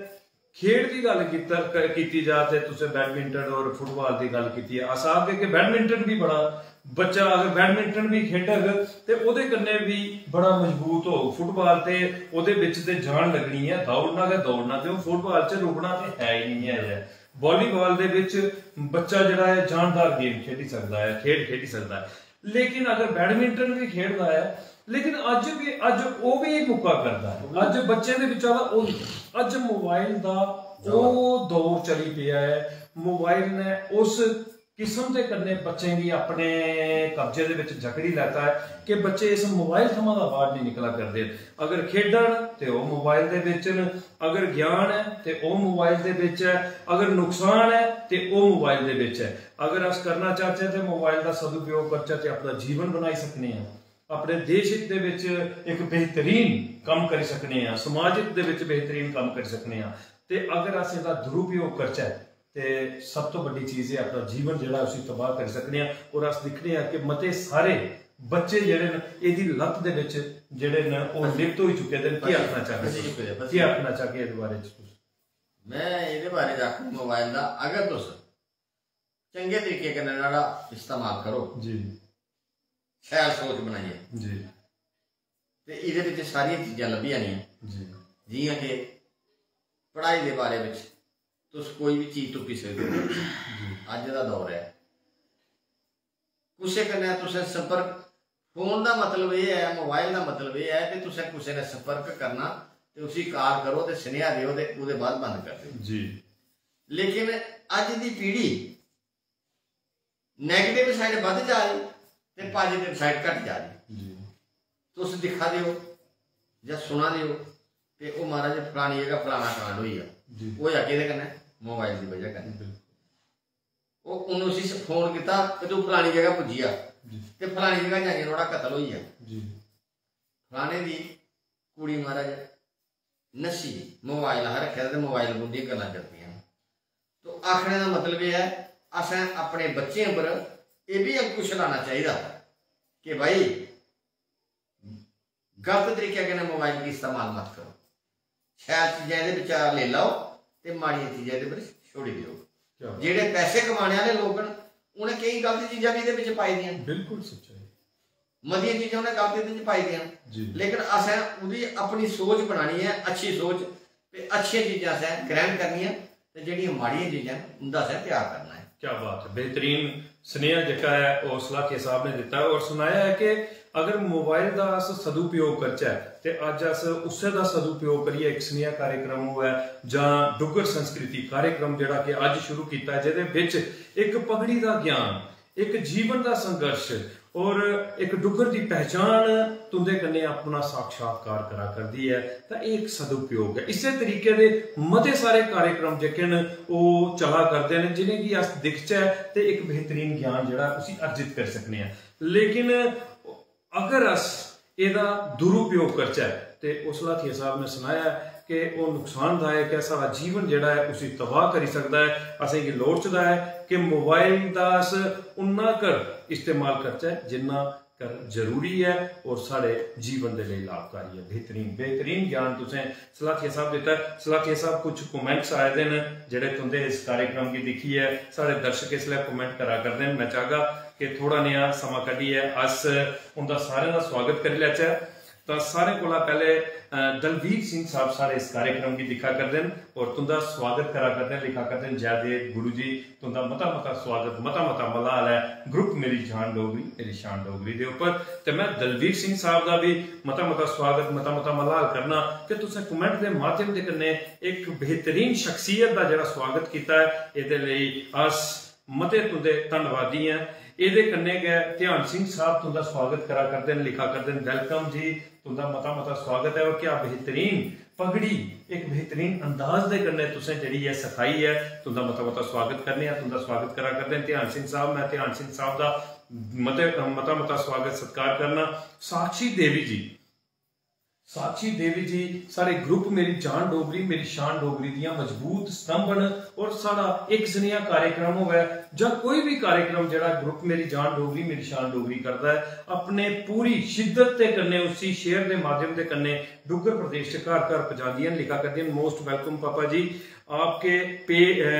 खेड दी गल्ल कीता, क-, कीती जा ते तुसें बैडमिंटन और फुटबाल दी गल्ल कीती ऐ। अस आखगे कि बैडमिंटन बी बड़ा, बच्चा अगर बैडमिंटन बी खेडग ते ओह्दे कन्नै बी बड़ा मजबूत होग। फुटबाल ते ओह्दे बिच ते जान लग्गनी ऐ, दौड़ना गै दौड़ना, ते ओह् फुटबाल च रुकना ते है ही निं ऐ। वालीबाल दे बिच बच्चा जेह्ड़ा ऐ जानदार गेम खेडी सकदा ऐ, खेड खेडी सकदा ऐ। लेकिन अगर बैडमिंटन बी खेडदा ऐ, लेकिन अज्ज बी, अज्ज ओह् बी मुक्का करदा ऐ। अज्ज बच्चें दे बिच्चा दा ओह्, अज्ज मोबाइल दा ओह् दौर चली पेआ ऐ। मोबाइल ने उस किस्म दे कन्नै बच्चें गी अपने कब्जे दे बिच जकड़ी लैता ऐ कि बच्चे इस मोबाइल थमां दा बाहर नहीं निकला करदे। अगर खेडन ते ओह् मोबाइल दे बिच न, अगर ज्ञान ऐ ते ओह् मोबाइल दे बिच ऐ, अगर नुकसान ऐ ते ओह् मोबाइल दे बिच ऐ। अगर अस करना चाहचै ते मोबाइल दा सदुपयोग करचै ते अपना जीवन बनाई सकने आं, अपने देश हित दे बिच इक बेहतरीन कम्म करी सकने आं, समाज हित दे बिच बेहतरीन कम्म करी सकने आं। ते अगर अस एह्दा दुरुपयोग करचै ते सब तो बड्डी चीज ऐ, अपना जीवन जेह्ड़ा उसी तबाह करी सकने आं। और अस दिक्खने आं कि मते सारे बच्चे जेह्ड़े न, एह्दी लत दे बिच जेह्ड़े न, ओह् लिप्त होई चुके दे न। केह् आखना चाह्गे तुस? केह् आखना चाह्गे एह्दे बारे च तुस? में एह्दे बारे च आखङ मोबाइल दा, अगर तुस चंगे तरीके कन्नै न्हाड़ा इस्तेमाल करो, जी। शैल सोच बनाइयै, जी। ते एह्दे बिच सारियां चीजां लब्भी जानियां। जी। जि'यां कि पढ़ाई दे बारे बिच तुस कोई बी चीज तुप्पी सकदे ओ। जी। अज्ज दा दौर ऐ, कुसै कन्नै तुसें संपर्क, फोन दा मतलब एह् ऐ, मोबाइल दा मतलब एह् ऐ कि तुसें कुसै ने संपर्क करना ते उसी काल करो ते सनेहा देओ ते ओह्दे बाद बंद कर देओ। जी। लेकिन अज्ज दी पीढ़ी नेगेटिव साइड बध जा दी ते पॉजिटिव साइड घट जा दी। जी। तुस दिक्खा दे ओ जां सुना दे ओ ते ओह् महाराज फलानी जगह फलाना कांड होई गेआ। जी। होएआ केह्दे कन्नै? मोबाइल दी बजह कन्नै। बिल्कुल। ओह् उन्न उसी फोन कीता कि तू फलानी जगह पुज्जी जा जी। ते फलानी जगह जाइयै नुहाड़ा कत्ल होई गेआ। जी। फलाने दी कुड़ी महाराज नस्सी, मोबाइल हा रक्खे दा ते मोबाइल पर उं'दियां गल्लां चलदियां न। तो आखने दा मतलब एह् ऐ, असें अपने बच्चें उप्पर एह् बी अंकुश लाना चाहिदा कि भाई गलत तरीके कन्नै मोबाइल गी इस्तेमाल मत करो। शैल चीजां एह्दे बिच्चा लेई लैओ ते माड़ियां चीजां एह्दे पर छोड़ी देओ। क्या बात। जेह्ड़े पैसे कमाने आह्ले लोक न, उ'नें केईं गलत चीजां बी एह्दे बिच पाई दियां न। बिल्कुल सच्चाई। मतियां चीजां उ'नें गलत एह्दे च पाई दियां न। जी। लेकिन असें ओह्दी अपनी सोच बनानी ऐ, अच्छी सोच, ते अच्छियां चीजां असें ग्रहण करनियां ते जेह्ड़ियां माड़ियां चीजां न, उं'दा असें त्याग करना ऐ। क्या बात है, बेहतरीन सनेहा जेह्का ऐ, ओह् सलाथिया साहब ने दित्ता ऐ और सनाया ऐ कि अगर मोबाइल दा अस सदुपयोग करचै ते अज्ज अस उस्सै दा सदुपयोग करियै इक सनेहा कार्यक्रम होऐ जां डुग्गर संस्कृति कार्यक्रम जेह्ड़ा कि अज्ज शुरू कीता ऐ, जेह्दे बिच इक पगड़ी दा ज्ञान, इक जीवन दा संघर्ष और इक डुग्गर दी पहचान तुं'दे कन्नै अपना साक्षात्कार करा करदी ऐ, तां एह् इक सदुपयोग ऐ। इस्सै तरीके दे मते सारे कार्यक्रम जेह्के न, ओह् चला करदे न, जि'नेंगी अस दिखचै ते इक बेहतरीन ज्ञान जेह्ड़ा उसी अर्जित करी सकने आं। लेकिन अगर अस एह्दा दुरुपयोग करचै ते उस लाथिया साहब ने सनाया ऐ कि ओह् नुकसानदायक ऐ, साढ़ा जीवन जेह्ड़ा ऐ उसी तबाह करी सकदा ऐ। असेंगी लोड़चदा ऐ कि मोबाइल दा अस उन्ना कर इस्तेमाल करचै जिन्ना कर जरूरी ऐ और साढ़े जीवन दे लेई लाभकारी ऐ। बेहतरीन, बेहतरीन ज्ञान तुसें सलाथिया साहब दित्ता। सलाथिया साहब, कुछ comments आए दे न जेह्ड़े तुं'दे इस कार्यक्रम गी दिक्खियै साढ़े दर्शक इसलै comment करा करदे न। मैं चाहगा कि थोड़ा नेहा समां कड्ढियै अस उं'दा सारें दा स्वागत करी लैचै। तां सारें कोला पैह्ले, अ, दलवीर सिंह साहब साढ़े इस कार्यक्रम गी दिक्खा करदे न और तुं'दा स्वागत करा करदे न, लिखा करदे न, "जय देव गुरु जी, तुं'दा मता मता स्वागत, मता मता मलाल ऐ group मेरी जान डोगरी, मेरी शान डोगरी दे उप्पर।" ते मैं दलवीर सिंह साहब दा बी मता मता स्वागत, मता मता मलाल करना कि तुसें comment दे माध्यम दे कन्नै इक बेहतरीन शख्सियत दा जेह्ड़ा स्वागत कीता ऐ, एह्दे लेई अस मते तुं'दे धन्नवादी आं। एह्दे कन्नै गै ध्यान सिंह साहब तुं'दा स्वागत करा करदे न, लिखा करदे न, "Welcome जी, तुं'दा मता मता स्वागत ऐ।" और क्या बेहतरीन पगड़ी, इक बेहतरीन अंदाज दे कन्नै तुसें जेह्ड़ी ऐ सखाई ऐ, तुं'दा मता मता स्वागत करने आं, तुं'दा स्वागत करा करदे न ध्यान सिंह साहब। मैं ध्यान सिंह साहब दा मते, मता मता स्वागत सत्कार करना। साक्षी देवी जी, साक्षी देवी जी साढ़े group मेरी जान डोगरी, मेरी शान डोगरी दियां मजबूत स्तंभ न और साढ़ा इक जनेहा कार्यक्रम होऐ जां कोई बी कार्यक्रम जेह्ड़ा group मेरी जान डोगरी, मेरी शान डोगरी करदा ऐ, अपने पूरी शिद्दत दे कन्नै उसी share दे माध्यम दे कन्नै डुग्गर प्रदेश च घर घर पजांदियां न, लिखा करदियां न। Most welcome पापा जी, आपके पे-, अ,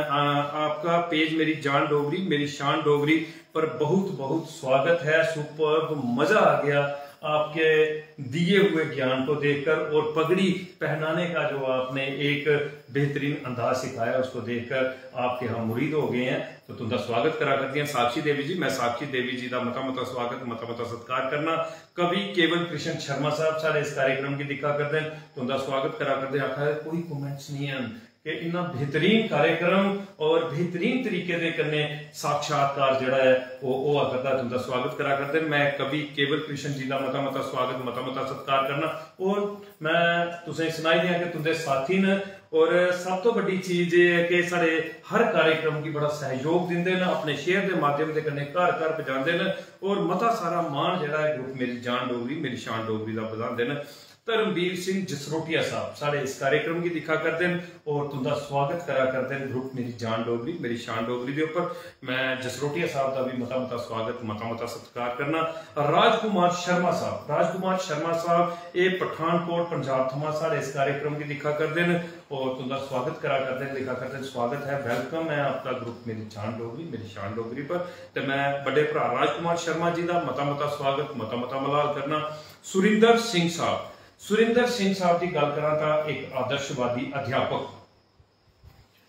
अ, आपका page मेरी जान डोगरी, मेरी शान डोगरी पर बहुत बहुत स्वागत है। Superb, मजा आ गया आपके दिए हुए ज्ञान को देखकर और पगड़ी पहनाने का जो आपने एक बेहतरीन अंदाज सिखाया, उसको देखकर आपके हम मुरीद हो गए हैं। तो तुं'दा स्वागत करा करदियां साक्षी देवी जी। मैं साक्षी देवी जी दा मता मता स्वागत, मता मता सत्कार करना। कवि केवल कृष्ण शर्मा साहब साढ़े इस कार्यक्रम गी दिक्खा करदे न, तुं'दा स्वागत करा करदे, आखा दे कोई comments नहीं हैन कि इन्ना बेहतरीन कार्यक्रम और बेहतरीन तरीके दे कन्नै साक्षात्कार जेह्ड़ा ऐ ओह् होआ करदा, तुं'दा स्वागत करा करदे न। मैं कवि केवल कृष्ण जी दा मता मता स्वागत, मता मता सत्कार करना और मैं तुसें सनाई देआं कि तुं'दे साथी न और सब तो बड्डी चीज एह् ऐ कि साढ़े हर कार्यक्रम गी बड़ा सैहयोग दिंदे न, अपने share दे माध्यम दे कन्नै घर घर पजांदे न और मता सारा मान जेह्ड़ा ऐ group मेरी जान डोगरी, मेरी शान डोगरी दा बधांदे न। धर्मवीर सिंह जसरोटिया साहब साढ़े इस कार्यक्रम गी दिक्खा करदे न और तुंदा स्वागत करा करदे न ग्रुप मेरी जान डोगरी, मेरी शान डोगरी दे उप्पर। मैं जसरोटिया साहब दा भी मता मता स्वागत, मता मता सत्कार करना। राजकुमार शर्मा साहब, राजकुमार शर्मा साहब, एह् पठानकोट, पंजाब थमां साढ़े इस कार्यक्रम गी दिक्खा करदे न और तुंदा स्वागत करा करदे न, लिखा करदे न, "स्वागत है, welcome है आपका ग्रुप मेरी जान डोगरी, मेरी शान डोगरी पर।" ते मैं बड़े भरा राजकुमार शर्मा जी दा मता मता स्वागत, मता मता मलाल करना। सुरिंदर सिंह साहब, सुरिंदर सिंह साहब दी गल्ल करां तां इक आदर्शवादी अध्यापक,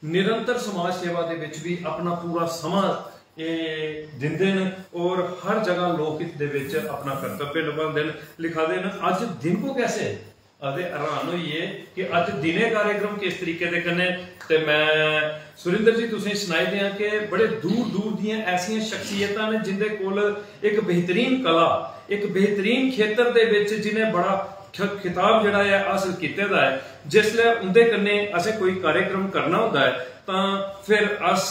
निरंतर समाज सेवा दे विच भी अपना पूरा समां एह् दिंदे न और हर जगह लोक हित दे विच अपना कर्तव्य निभांदे न। लिखा दे न, "अज्ज दिन को कैसे?" अते हैरान होइए कि अज्ज दिने कार्यक्रम किस तरीके दे कन्नै। ते मैं सुरिंदर जी तुसें सनाई देआं कि बड़े दूर दूर दियां ऐसियां शख्सियतां न जिंदे कोल इक बेहतरीन कला, इक बेहतरीन खेतर दे विच जिन्हें बड़ा ख-, खिताब जेह्ड़ा ऐ हासल कीते दा ऐ। जिसलै उंदे कन्नै असें कोई कार्यक्रम करना होंदा ऐ तां फिर अस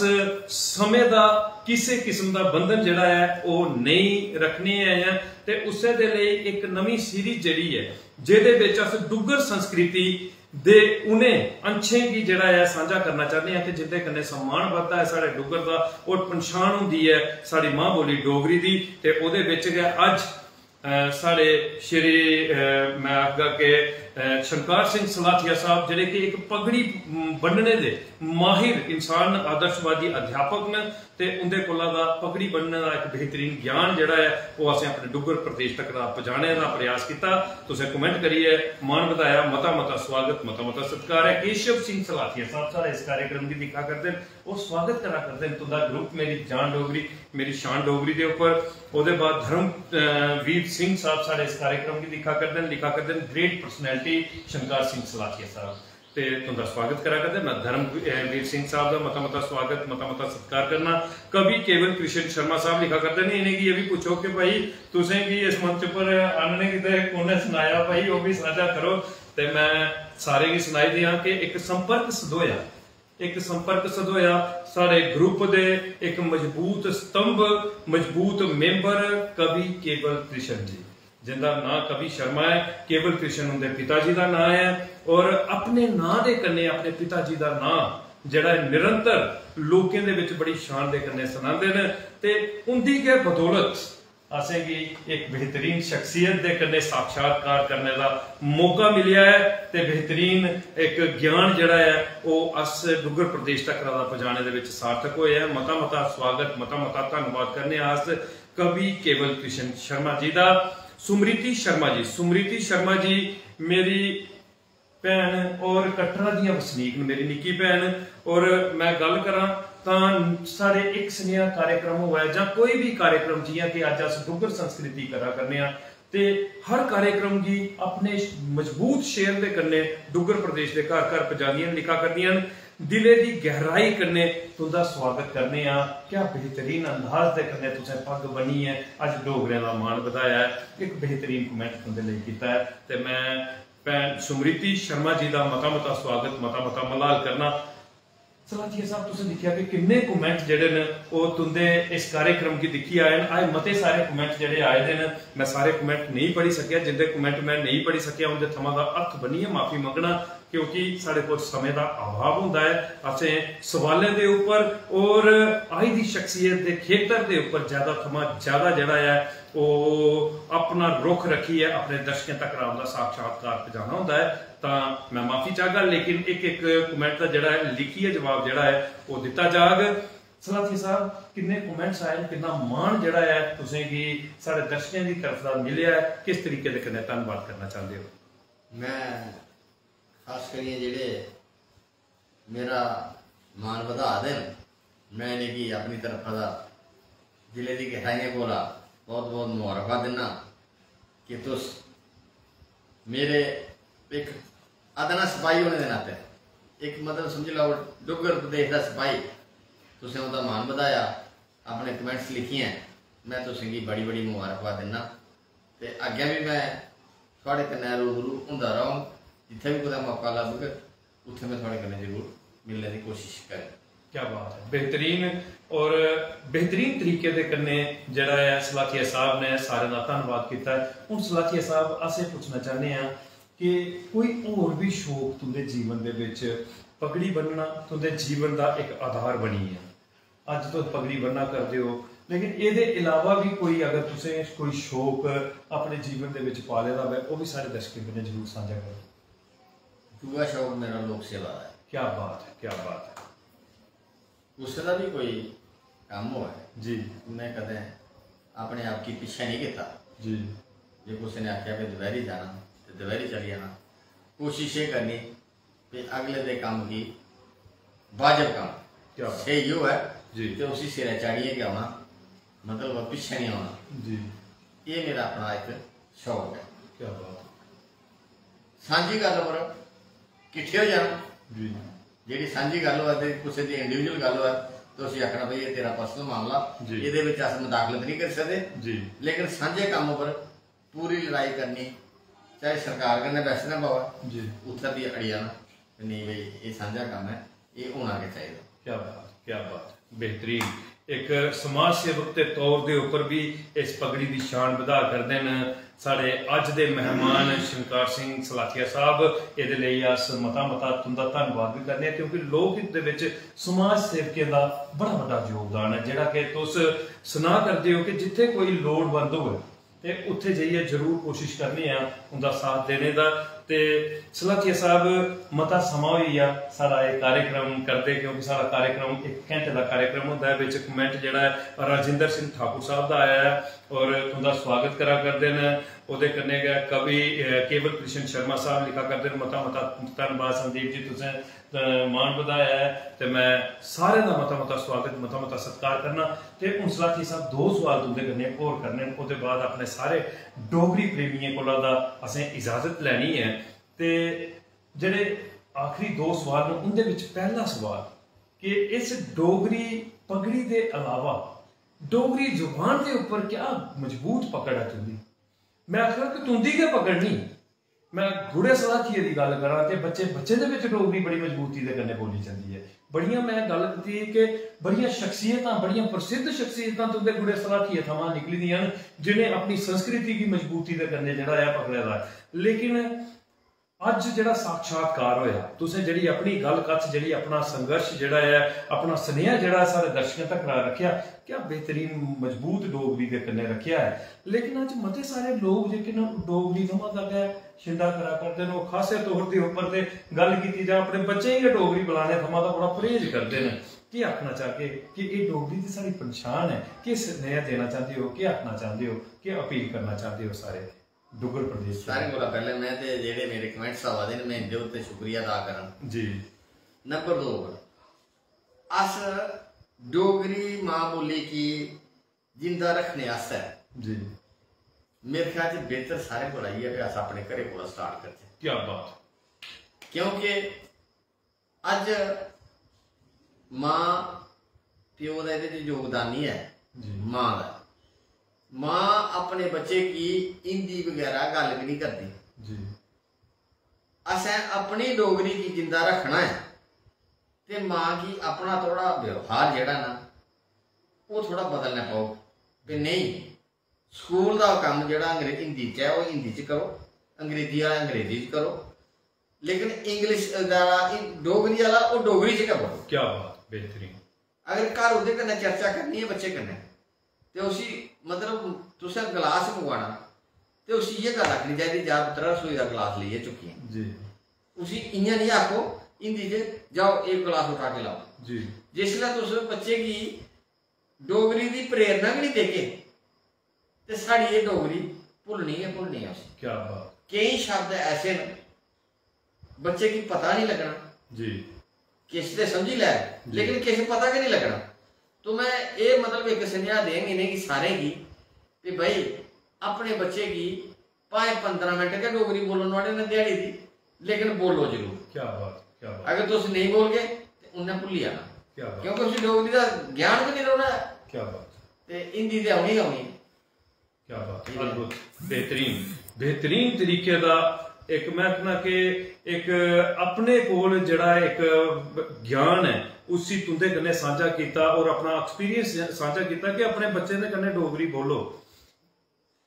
समें दा किसे किस्म दा बंधन जेह्ड़ा ऐ ओह् नेईं रखने आं ते उस्सै दे लेई इक नमीं सीरीज जेह्ड़ी ऐ जेह्दे विच अस डुग्गर संस्कृति दे उ'नें अंशें गी जेह्ड़ा ऐ सांझा करना चाह्न्ने आं कि जिंदे कन्नै सम्मान बधदा ऐ साढ़े डुग्गर दा और पंछान होंदी ऐ साढ़ी मां बोली डोगरी दी। ते ओह्दे विच गै अज्ज, अ, साढ़े श्री, अ, मैं आखगा कि, अ, शंकर सिंह सलाथिया साहब जेह्ड़े कि इक पगड़ी, म, बन्नने दे माहिर इंसान न, आदर्शवादी अध्यापक न, ते उंदे कोला दा पगड़ी बन्नने दा इक बेहतरीन ज्ञान जेह्ड़ा ऐ, ओह् असें अपने डुग्गर प्रदेश तक दा पजाने दा प्रयास कीता। तुसें comment करियै मान बधाया, मता मता स्वागत, मता मता सत्कार ऐ। केशव सिंह सलाथिया साहब साढ़े इस कार्यक्रम गी दिक्खा करदे न, ओह् स्वागत करा करदे न तुंदा ग्रुप मेरी जान डोगरी, मेरी शान डोगरी दे उप्पर। ओह्दे बाद धर्म, अ, वीर सिंह साहब साढ़े इस कार्यक्रम गी दिक्खा करदे न, लिखा करदे न, "Great personality शंकर सिंह सलाथिया साहब।" ते तुंदा स्वागत करा करदे। मैं धर्म, अ, वीर सिंह साहब दा मता मता स्वागत, मता मता सत्कार करना। कवि केवल कृष्ण शर्मा साहब लिखा करदे ने, "इ'नेंगी एह् बी पुच्छो कि भाई तुसें गी इस मंच पर आह्नने गितै कु'न ने सनाया भाई, ओह् बी सांझा करो।" ते मैं सारें गी सनाई देआं कि इक संपर्क सधोया, इक संपर्क सधोया साढ़े ग्रुप दे इक मजबूत स्तंभ, मजबूत मेंबर कवि केवल कृष्ण जी। जिंदा नांऽ कवि शर्मा ऐ, केवल कृष्ण उंदे पिता जी दा नांऽ ऐ और अपने नांऽ दे कन्नै अपने पिता जी दा नांऽ जेह्ड़ा ऐ निरंतर लोकें दे विच बड़ी शान दे कन्नै सनांदे न ते उंदी गै बदौलत असेंगी इक बेहतरीन शख्सियत दे कन्नै साक्षात्कार करने दा मौका मिलेआ ऐ ते बेहतरीन इक ज्ञान जेह्ड़ा ऐ ओह् अस डुग्गर प्रदेश तक दा पजाने दे विच सार्थक होया ऐ। मता मता स्वागत, मता मता धन्नवाद करने आं अस कवि केवल कृष्ण शर्मा जी दा। सुमृति शर्मा जी, सुमृति शर्मा जी मेरी भैन और कटरा दियां वसनीक न, मेरी निक्की भैन। और मैं गल्ल करां तां साढ़े इक सनेहा कार्यक्रम होऐ जां कोई भी कार्यक्रम, जियां कि अज्ज अस डुग्गर संस्कृति करा करने आं, ते हर कार्यक्रम गी अपने मजबूत शेर दे कन्नै डुग्गर प्रदेश दे घर घर पजांदियां न, लिखा करदियां न। दिलै दी गैहराई कन्नै तुंदा स्वागत करने आं। क्या बेहतरीन अंदाज दे कन्नै तुसें पग्ग बन्नियै अज्ज डोगरें दा मान बधाया ऐ। इक बेहतरीन comment तुंदे लेई कीता ऐ ते मैं भैन सुमृति शर्मा जी दा मता मता स्वागत, मता मता मलाल करना। सलाथिया साहब, तुसें दिक्खेआ कि किन्ने comment जेह्ड़े न ओह् तुंदे इस कार्यक्रम गी दिक्खियै आए न। अज्ज मते सारे comment जेह्ड़े आए दे न, मैं सारे comment नेईं पढ़ी सकेआ। जिंदे comment मैं नेईं पढ़ी सकेआ उंदे थमां दा हत्थ बन्नियै माफी मंगना, क्योंकि साढ़े कोल समें दा अभाव होंदा ऐ। असें सवालें दे उप्पर और आई दी शख्सियत दे खेतर दे उप्पर ज्यादा थमां ज्यादा जेह्ड़ा ऐ ओह् अपना रुख रक्खियै अपने दर्शकें तक उंदा साक्षात्कार पजाना होंदा ऐ। तां मैं माफी चाहगा, लेकिन इक इक comment दा जेह्ड़ा ऐ लिखियै जवाब जेह्ड़ा ऐ ओह् दित्ता जाग। सलाथिया साहब, किन्ने comments आए न, किन्ना मान जेह्ड़ा ऐ तुसेंगी साढ़े दर्शकें दी तरफ दा मिलेआ ऐ, किस तरीके दे कन्नै धन्नवाद करना चांह्दे ओ? मैं खास करियै जेह्ड़े मेरा मान बधा दे न, मैं इ'नेंगी अपनी तरफा दा दिलै दी गैहराइयें कोला बहुत बहुत मुबारकबाद दिन्ना कि तुस मेरे इक अदना सपाही होने दे नाते, इक मतलब समझी लैओ डुग्गर प्रदेश दा सपाही, तुसें ओह्दा मान बधाया, अपने comments लिखियै मैं तुसेंगी बड़ी बड़ी मुबारकबाद दिन्ना। ते अग्गें बी मैं थुआढ़े कन्नै रूबरू होंदा रौह्ङ। जित्थै बी कुतै मौका लब्भग, उत्थै मैं थुआढ़े कन्नै जरूर मिलने दी कोशिश करङ। क्या बात ऐ, बेहतरीन। और बेहतरीन तरीके दे कन्नै जेह्ड़ा ऐ सलाथिया साहब ने सारें दा धन्नवाद कीता ऐ। हून सलाथिया साहब, अस एह् पुच्छना चाह्न्ने आं, कि कोई होर बी शौक तुं'दे जीवन दे बिच पगड़ी बन्नना तुं'दे जीवन दा इक आधार बनी गेआ। अज्ज तुस पगड़ी बन्ना करदे ओ, लेकिन एह्दे इलावा बी कोई, अगर तुसें कोई शौक अपने जीवन दे बिच पाले दा होऐ, ओह् बी सारे दर्शकें कन्नै जरूर सांझा करो। दूआ शौक मेरा लोक सेवा दा ऐ। क्या बात है, क्या बात है। कुसै दा बी कोई कम्म होऐ, जी। में कदें अपने आप गी पिच्छें नेईं कीता। जी। जे कुसै ने आखेआ कि दपैह्री जाना, ते दपैह्री चली जाना। कोशिश एह् करनी कि अगले दे कम्म गी वाजब कम्म क्या बात। स्हेई होऐ, जी। ते उसी सिरै चाढ़ियै गै औना, मतलब पिच्छें निं औना। जी। एह् मेरा अपना इक शौक ऐ। क्या बात। सांझी गल्ल पर किट्ठे होई जाना। जी। जेह्ड़ी सांझी गल्ल होऐ ते कुसै दी इंडिविजुअल गल्ल होऐ, ते उसी आखना, "भाई, एह् तेरा पर्सनल मामला, जी। एह्दे बिच अस मदाखलत नहीं करी सकदे।" जी। लेकिन सांझे कम्म पर पूरी लड़ाई करनी, चाहे सरकार कन्नै बैसना पवै, जी। उत्थै भी अड़ी जाना कि नेईं भाई, एह् सांझा कम्म ऐ, एह् होना गै चाहिदा। क्या बात, क्या बात, बेहतरीन। एक समाज सेवक दे तौर दे उप्पर भी इस पगड़ी दी शान बधा करदे न साढ़े अज्ज दे मेहमान शंकार सिंह सलाथिया साहब। एह्दे लेई अस मता मता तुं'दा धन्नवाद बी करने आं, क्योंकि लोक हित दे बिच समाज सेवकें दा बड़ा बड्डा योगदान ऐ, जेह्ड़ा कि तुस सनाऽ करदे ओ कि जित्थै कोई लोड़वंद होऐ, ते उत्थै जाइयै जरूर कोशिश करने आं उं'दा साथ देने दा। ते सलाथिया साहब, मता समां होई गेआ साढ़ा एह् कार्यक्रम करदे, क्योंकि साढ़ा कार्यक्रम इक घैंटे दा कार्यक्रम होंदा ऐ। बिच कमेंट जेह्ड़ा ऐ राजिंदर सिंह ठाकुर साहब दा आया ऐ और तुं'दा स्वागत करा करदे न। ओह्दे कन्नै गै कवि, अ, केवल कृष्ण शर्मा साहब लिखा करदे न, "मता मता धन्नवाद संदीप जी, तुसें अ, मान बधाया ऐ ते मैं सारें दा मता मता स्वागत, मता मता सत्कार करना। ते हुन सलाथी साहब, दो सवाल तुंदे कन्नै होर करने न, ओह्दे बाद अपने सारे डोगरी प्रेमियें कोला दा असें इजाजत लैनी ऐ। ते जेह्ड़े आखरी दो सवाल न, उंदे बिच पैह्ला सवाल कि इस डोगरी पगड़ी दे अलावा डोगरी जुबान दे उप्पर क्या मजबूत पकड़ ऐ तुंदी? मैं आखना कि तुंदी गै पकड़ निं, मैं गुड़े सलाथिये दी गल्ल करां ते बच्चे, बच्चें दे बिच डोगरी बड़ी मजबूती दे कन्नै बोली जंदी ऐ। बड़ियां, मैं गल्ल कीती कि बड़ियां शख्सियतां, बड़ियां प्रसिद्ध शख्सियतां तुंदे गुड़े सलाथिये थमां निकली दियां न, जिनें अपनी संस्कृति गी मजबूती दे कन्नै जेह्ड़ा ऐ पकड़े दा ऐ। लेकिन अज्ज जेह्ड़ा साक्षात्कार होया, तुसें जेह्ड़ी अपनी गल्ल कत्थ, जेह्ड़ी अपना संघर्ष जेह्ड़ा ऐ, अपना सनेहा जेह्ड़ा साढ़े दर्शकें तक रक्खेआ, क्या बेहतरीन मजबूत डोगरी दे कन्नै रक्खेआ ऐ। लेकिन अज्ज मते सारे लोक जेह्के न, डोगरी थमां दा गै शिंदा करा करदे न। ओह् खासे तौर दे उप्पर ते गल्ल कीती जा, अपने बच्चें गी गै डोगरी बुलाने थमां दा बड़ा परहेज करदे न। केह् आखना चाहगे कि एह् डोगरी दी साढ़ी पंछान ऐ? केह् सनेहा देना चांह्दे ओ? केह् आखना चांह्दे ओ? केह् अपील करना चांह्दे ओ सारे डुग्गर प्रदेश च? सारें कोला पैह्लें में ते जेह्ड़े मेरे कमेंट्स आवा दे न, में इं'दे उत्ते शुक्रिया अदा करां। जी। नंबर दो पर, अस डोगरी मां बोली गी जिंदा रक्खने आस्तै जी। मेरे ख्याल च बेहतर सारें कोला इ'यै कि अस अपने घरै कोला स्टार्ट करचै। क्या बात। क्योंकि अज्ज मां प्यो दा एह्दे च योगदान निं ऐ। जी। मां दा, मां अपने बच्चे गी हिंदी बगैरा गल्ल बी निं करदी। जी। असें अपनी डोगरी गी जिंदा रक्खना ऐ ते मां गी अपना थोह्ड़ा व्यवहार जेह्ड़ा ना, ओह् थोह्ड़ा बदलना पौग। ते नेईं, स्कूल दा कम्म जेह्ड़ा अंग्रे-, हिंदी च ऐ, ओह् हिंदी च करो, अंग्रेजी आह्ला अंग्रेजी च करो, लेकिन इंग्लिश दा, डोगरी आह्ला, ओह् डोगरी च गै बोलो। क्या बात, बेहतरीन। अगर घर ओह्दे कन्नै चर्चा करनी ऐ बच्चे कन्नै, ते उसी, मतलब, तुसें गलास मंगवाना, ते उसी इ'यै गल्ल आखनी चाहिदी, "जा पुत्तरा, रसोई दा गलास लेइयै चुक्कियै।" जी। उसी इ'यां निं आखो हिंदी च, "जाओ, एक गलास उठा के लाओ।" जी। जिसलै तुस बच्चे गी डोगरी दी प्रेरणा गै निं देगे, ते साढ़ी एह् डोगरी भुल्लनी गै भुल्लनी ऐ उसी। क्या बात। केईं शब्द ऐसे न, बच्चे गी पता निं लग्गना। जी। किश ते समझी लै, जी। लेकिन किश पता गै निं लग्गना। तो में एह्, मतलब, इक सनेहा देङ इ'नेंगी सारें गी कि भाई, अपने बच्चे गी भाएं पंदरां मिंट गै डोगरी बोलो नुहाड़े नै ध्याड़ी दी, लेकिन बोलो जरूर। क्या बात, क्या बात। अगर तुस नेईं बोलगे ते उन्नै भुल्ली जाना, क्या बात। क्योंकि उसी डोगरी दा ज्ञान गै निं रौह्ना ऐ। क्या बात। ते हिंदी ते औनी गै औनी। क्या बात, जी। अद्भुत, बेहतरीन, बेहतरीन तरीके दा। इक मैं आखना कि इक अपने कोल जेह्ड़ा इक ज्ञान ऐ, उसी तुंदे कन्नै सांझा कीता और अपना एक्सपीरियंस सांझा कीता कि अपने बच्चें दे कन्नै डोगरी बोलो।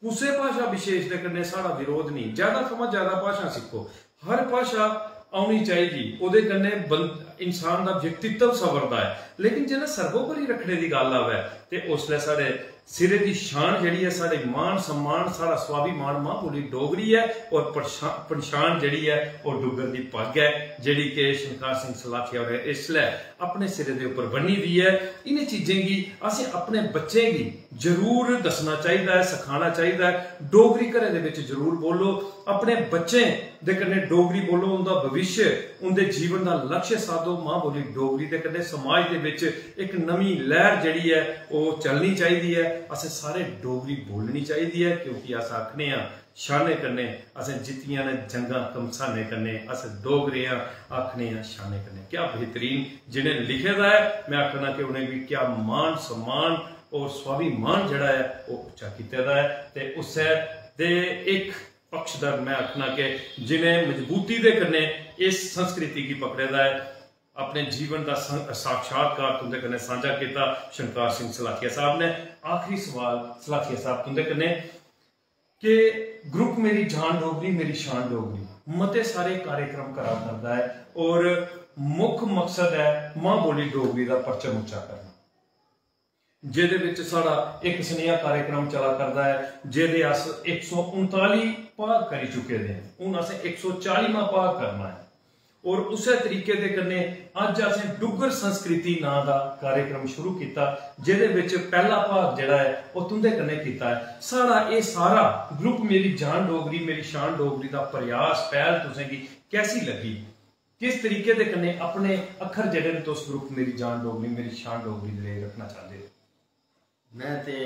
कुसै भाशा विशेष दे कन्नै साढ़ा विरोध नेईं। ज्यादा थमां ज्यादा भाशां सिक्खो, हर भाशा औनी चाहिदी, ओह्दे कन्नै बं-, इंसान दा व्यक्तित्व संवरदा ऐ। लेकिन जिसलै सर्वोपरि रक्खने दी गल्ल आवै ते उसलै साढ़े सिरै दी शान जेह्ड़ी ऐ, साढ़े मान सम्मान, साढ़ा स्वाभिमान मां बोली डोगरी ऐ, और पन्छा-, पन्छान जेह्ड़ी ऐ ओह् डुग्गर दी पग्ग ऐ, जेह्ड़ी के शंकर सिंह सलाथिया होरें इसलै अपने सिरै दे उप्पर बन्नी दी ऐ। इ'नें चीजें गी असें अपने बच्चें गी जरूर दस्सना चाहिदा ऐ, सखाना चाहिदा ऐ। डोगरी घरै दे बिच जरूर बोलो, अपने बच्चें दे कन्नै डोगरी बोलो, उं'दा भविष्य, उं'दे जीवन दा लक्ष्य साधो। मां बोली डोगरी दे कन्नै समाज दे बिच इक नमीं लैह्र जेह्ड़ी ऐ ओह् चलनी चाहिदी ऐ। असें सारे डोगरी बोलनी चाहिदी ऐ, क्योंकि अस आखने आं शानै कन्नै असें जित्तियां न जंगां घमसानै कन्नै, अस डोगरे आं, आखने आं शानै कन्नै। क्या बेहतरीन जि'नें लिखे दा ऐ, में आखना कि उ'नें बी क्या मान सम्मान और स्वाभिमान जेह्ड़ा ऐ ओह् उच्चा कीते दा ऐ। ते उस्सै दे इक पक्षधर में आखना कि जि'नें मजबूती दे कन्नै इस संस्कृति गी पकड़े दा ऐ, अपने जीवन दा सं-, साक्षात्कार तुं'दे कन्नै सांझा कीता शंकर सिंह सलाथिया साहब ने। आखिरी सवाल सलाथिया साहब तुं'दे कन्नै कि ग्रुप मेरी जान डोगरी, मेरी शान डोगरी मते सारे कार्यक्रम करा करदा ऐ और मुक्ख मकसद ऐ मां बोली डोगरी दा परचम उच्चा करना, जेह्दे बिच साढ़ा इक सनेहा कार्यक्रम चला करदा ऐ, जेह्दे अस इक सौ उनताली भाग करी चुके दे आं। हून असें इक सौ चालीवां भाग करना ऐ। और उस्सै तरीके दे कन्नै अज्ज असें डुग्गर संस्कृति नांऽ दा कार्यक्रम शुरू कीता, जेह्दे बिच पैह्ला भाग जेह्ड़ा ऐ ओह् तुं'दे कन्नै कीता ऐ। साढ़ा एह् सारा ग्रुप मेरी जान डोगरी, मेरी शान डोगरी दा प्रयास, पैह्ल तुसें गी कैसी लग्गी? किस तरीके दे कन्नै अपने अक्खर जेह्ड़े न तुस ग्रुप मेरी जान डोगरी, मेरी शान डोगरी दे लेई रक्खना चांह्दे ओ? में ते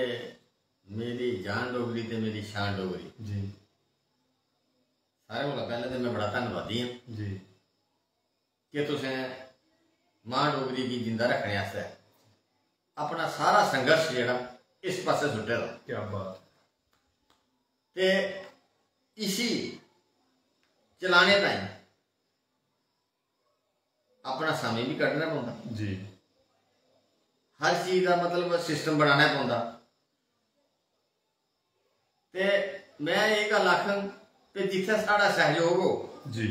मेरी जान डोगरी ते मेरी शान डोगरी। जी। सारें कोला पैह्लें ते में बड़ा धन्नवादी आं जी। कि तुसें मां डोगरी गी जिंदा रक्खने आस्तै अपना सारा संघर्ष जेह्ड़ा इस पासै सुट्टे दा। क्या बात। ते इसी चलाने ताईं अपना समें बी कड्ढना पौंदा। जी। हर चीज दा मतलब सिस्टम बनाना पौंदा। ते में एह् गल्ल आखङ कि जित्थै साढ़ा सैह्योग होग, जी।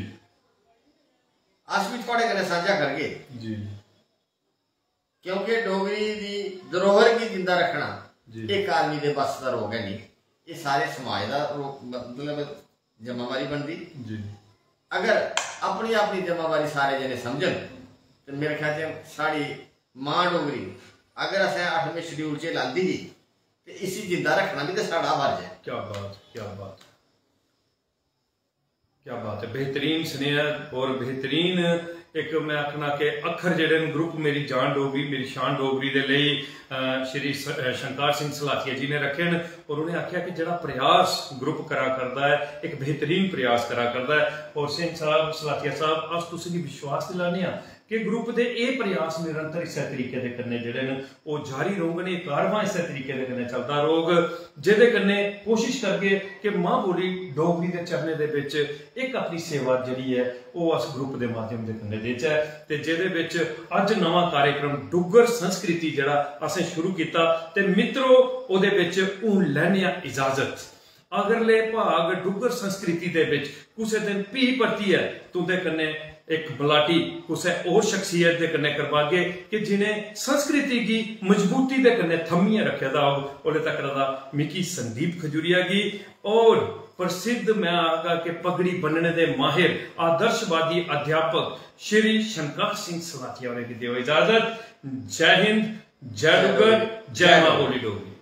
अस बी थुआढ़े कन्नै सांझा करगे। जी। क्योंकि डोगरी दी धरोहर गी जिंदा रक्खना जी। इक आदमी दे बस दा रोग है नहीं, एह् सारे समाज दा रोग, मतलब जिम्मेवारी बनदी। जी। अगर अपनी अपनी जिम्मेवारी सारे जने समझन ते मेरे ख्याल च साढ़ी मां डोगरी अगर असें अठमें शेड्यूल च लांदी ही ते इसी जिंदा रक्खना बी ते साढ़ा फर्ज ऐ। क्या बात, क्या बात, क्या बात है। बेहतरीन स्नेह और बेहतरीन इक मैं आखना कि अक्खर जेह्ड़े न ग्रुप मेरी जान डोगरी, मेरी शान डोगरी दे लेई, अ, श्री स-, अ, शंकर सिंह सलाथिया जी ने रखे न और उ'नें आखेआ कि जेह्ड़ा प्रयास ग्रुप करा करदा ऐ, इक बेहतरीन प्रयास करा करदा ऐ। और सिंह साहब, सलाथिया साहब, अस तुसेंगी विश्वास दिलाने आं कि ग्रुप दे एह् प्रयास निरंतर इस्सै तरीके दे कन्नै जेह्ड़े न ओह् जारी रौह्ङन। एह् कारवां इस्सै तरीके दे कन्नै चलदा रौह्ग, जेह्दे कन्नै कोशिश करगे कि मां बोली डोगरी दे चरणें दे बिच इक अपनी सेवा जेह्ड़ी ऐ ओह् अस ग्रुप दे माध्यम दे कन्नै देचै ते जेह्दे बिच अज्ज नमां कार्यक्रम डुग्गर संस्कृति जेह्ड़ा असें शुरू कीता। ते मित्रो, ओह्दे बिच हून लैने आं इजाजत। अगले भाग डुग्गर संस्कृति दे बिच कुसै दिन फ्ही परतियै तुं'दे कन्नै इक मलाटी कुसै होर शख्सियत दे कन्नै करवागे कि जि'नें संस्कृति गी मजबूती दे कन्नै थम्मियै रक्खे दा होग। ओल्ले तक्कर दा मिकी संदीप खजूरिया गी और प्रसिद्ध, मैं आखगा कि पगड़ी बन्नने दे माहिर आदर्शवादी अध्यापक श्री शंकर सिंह सलाथिया होरें गी देओ इजाजत। जय हिंद, जय डुग्गर, जय मां बोली डोगरी।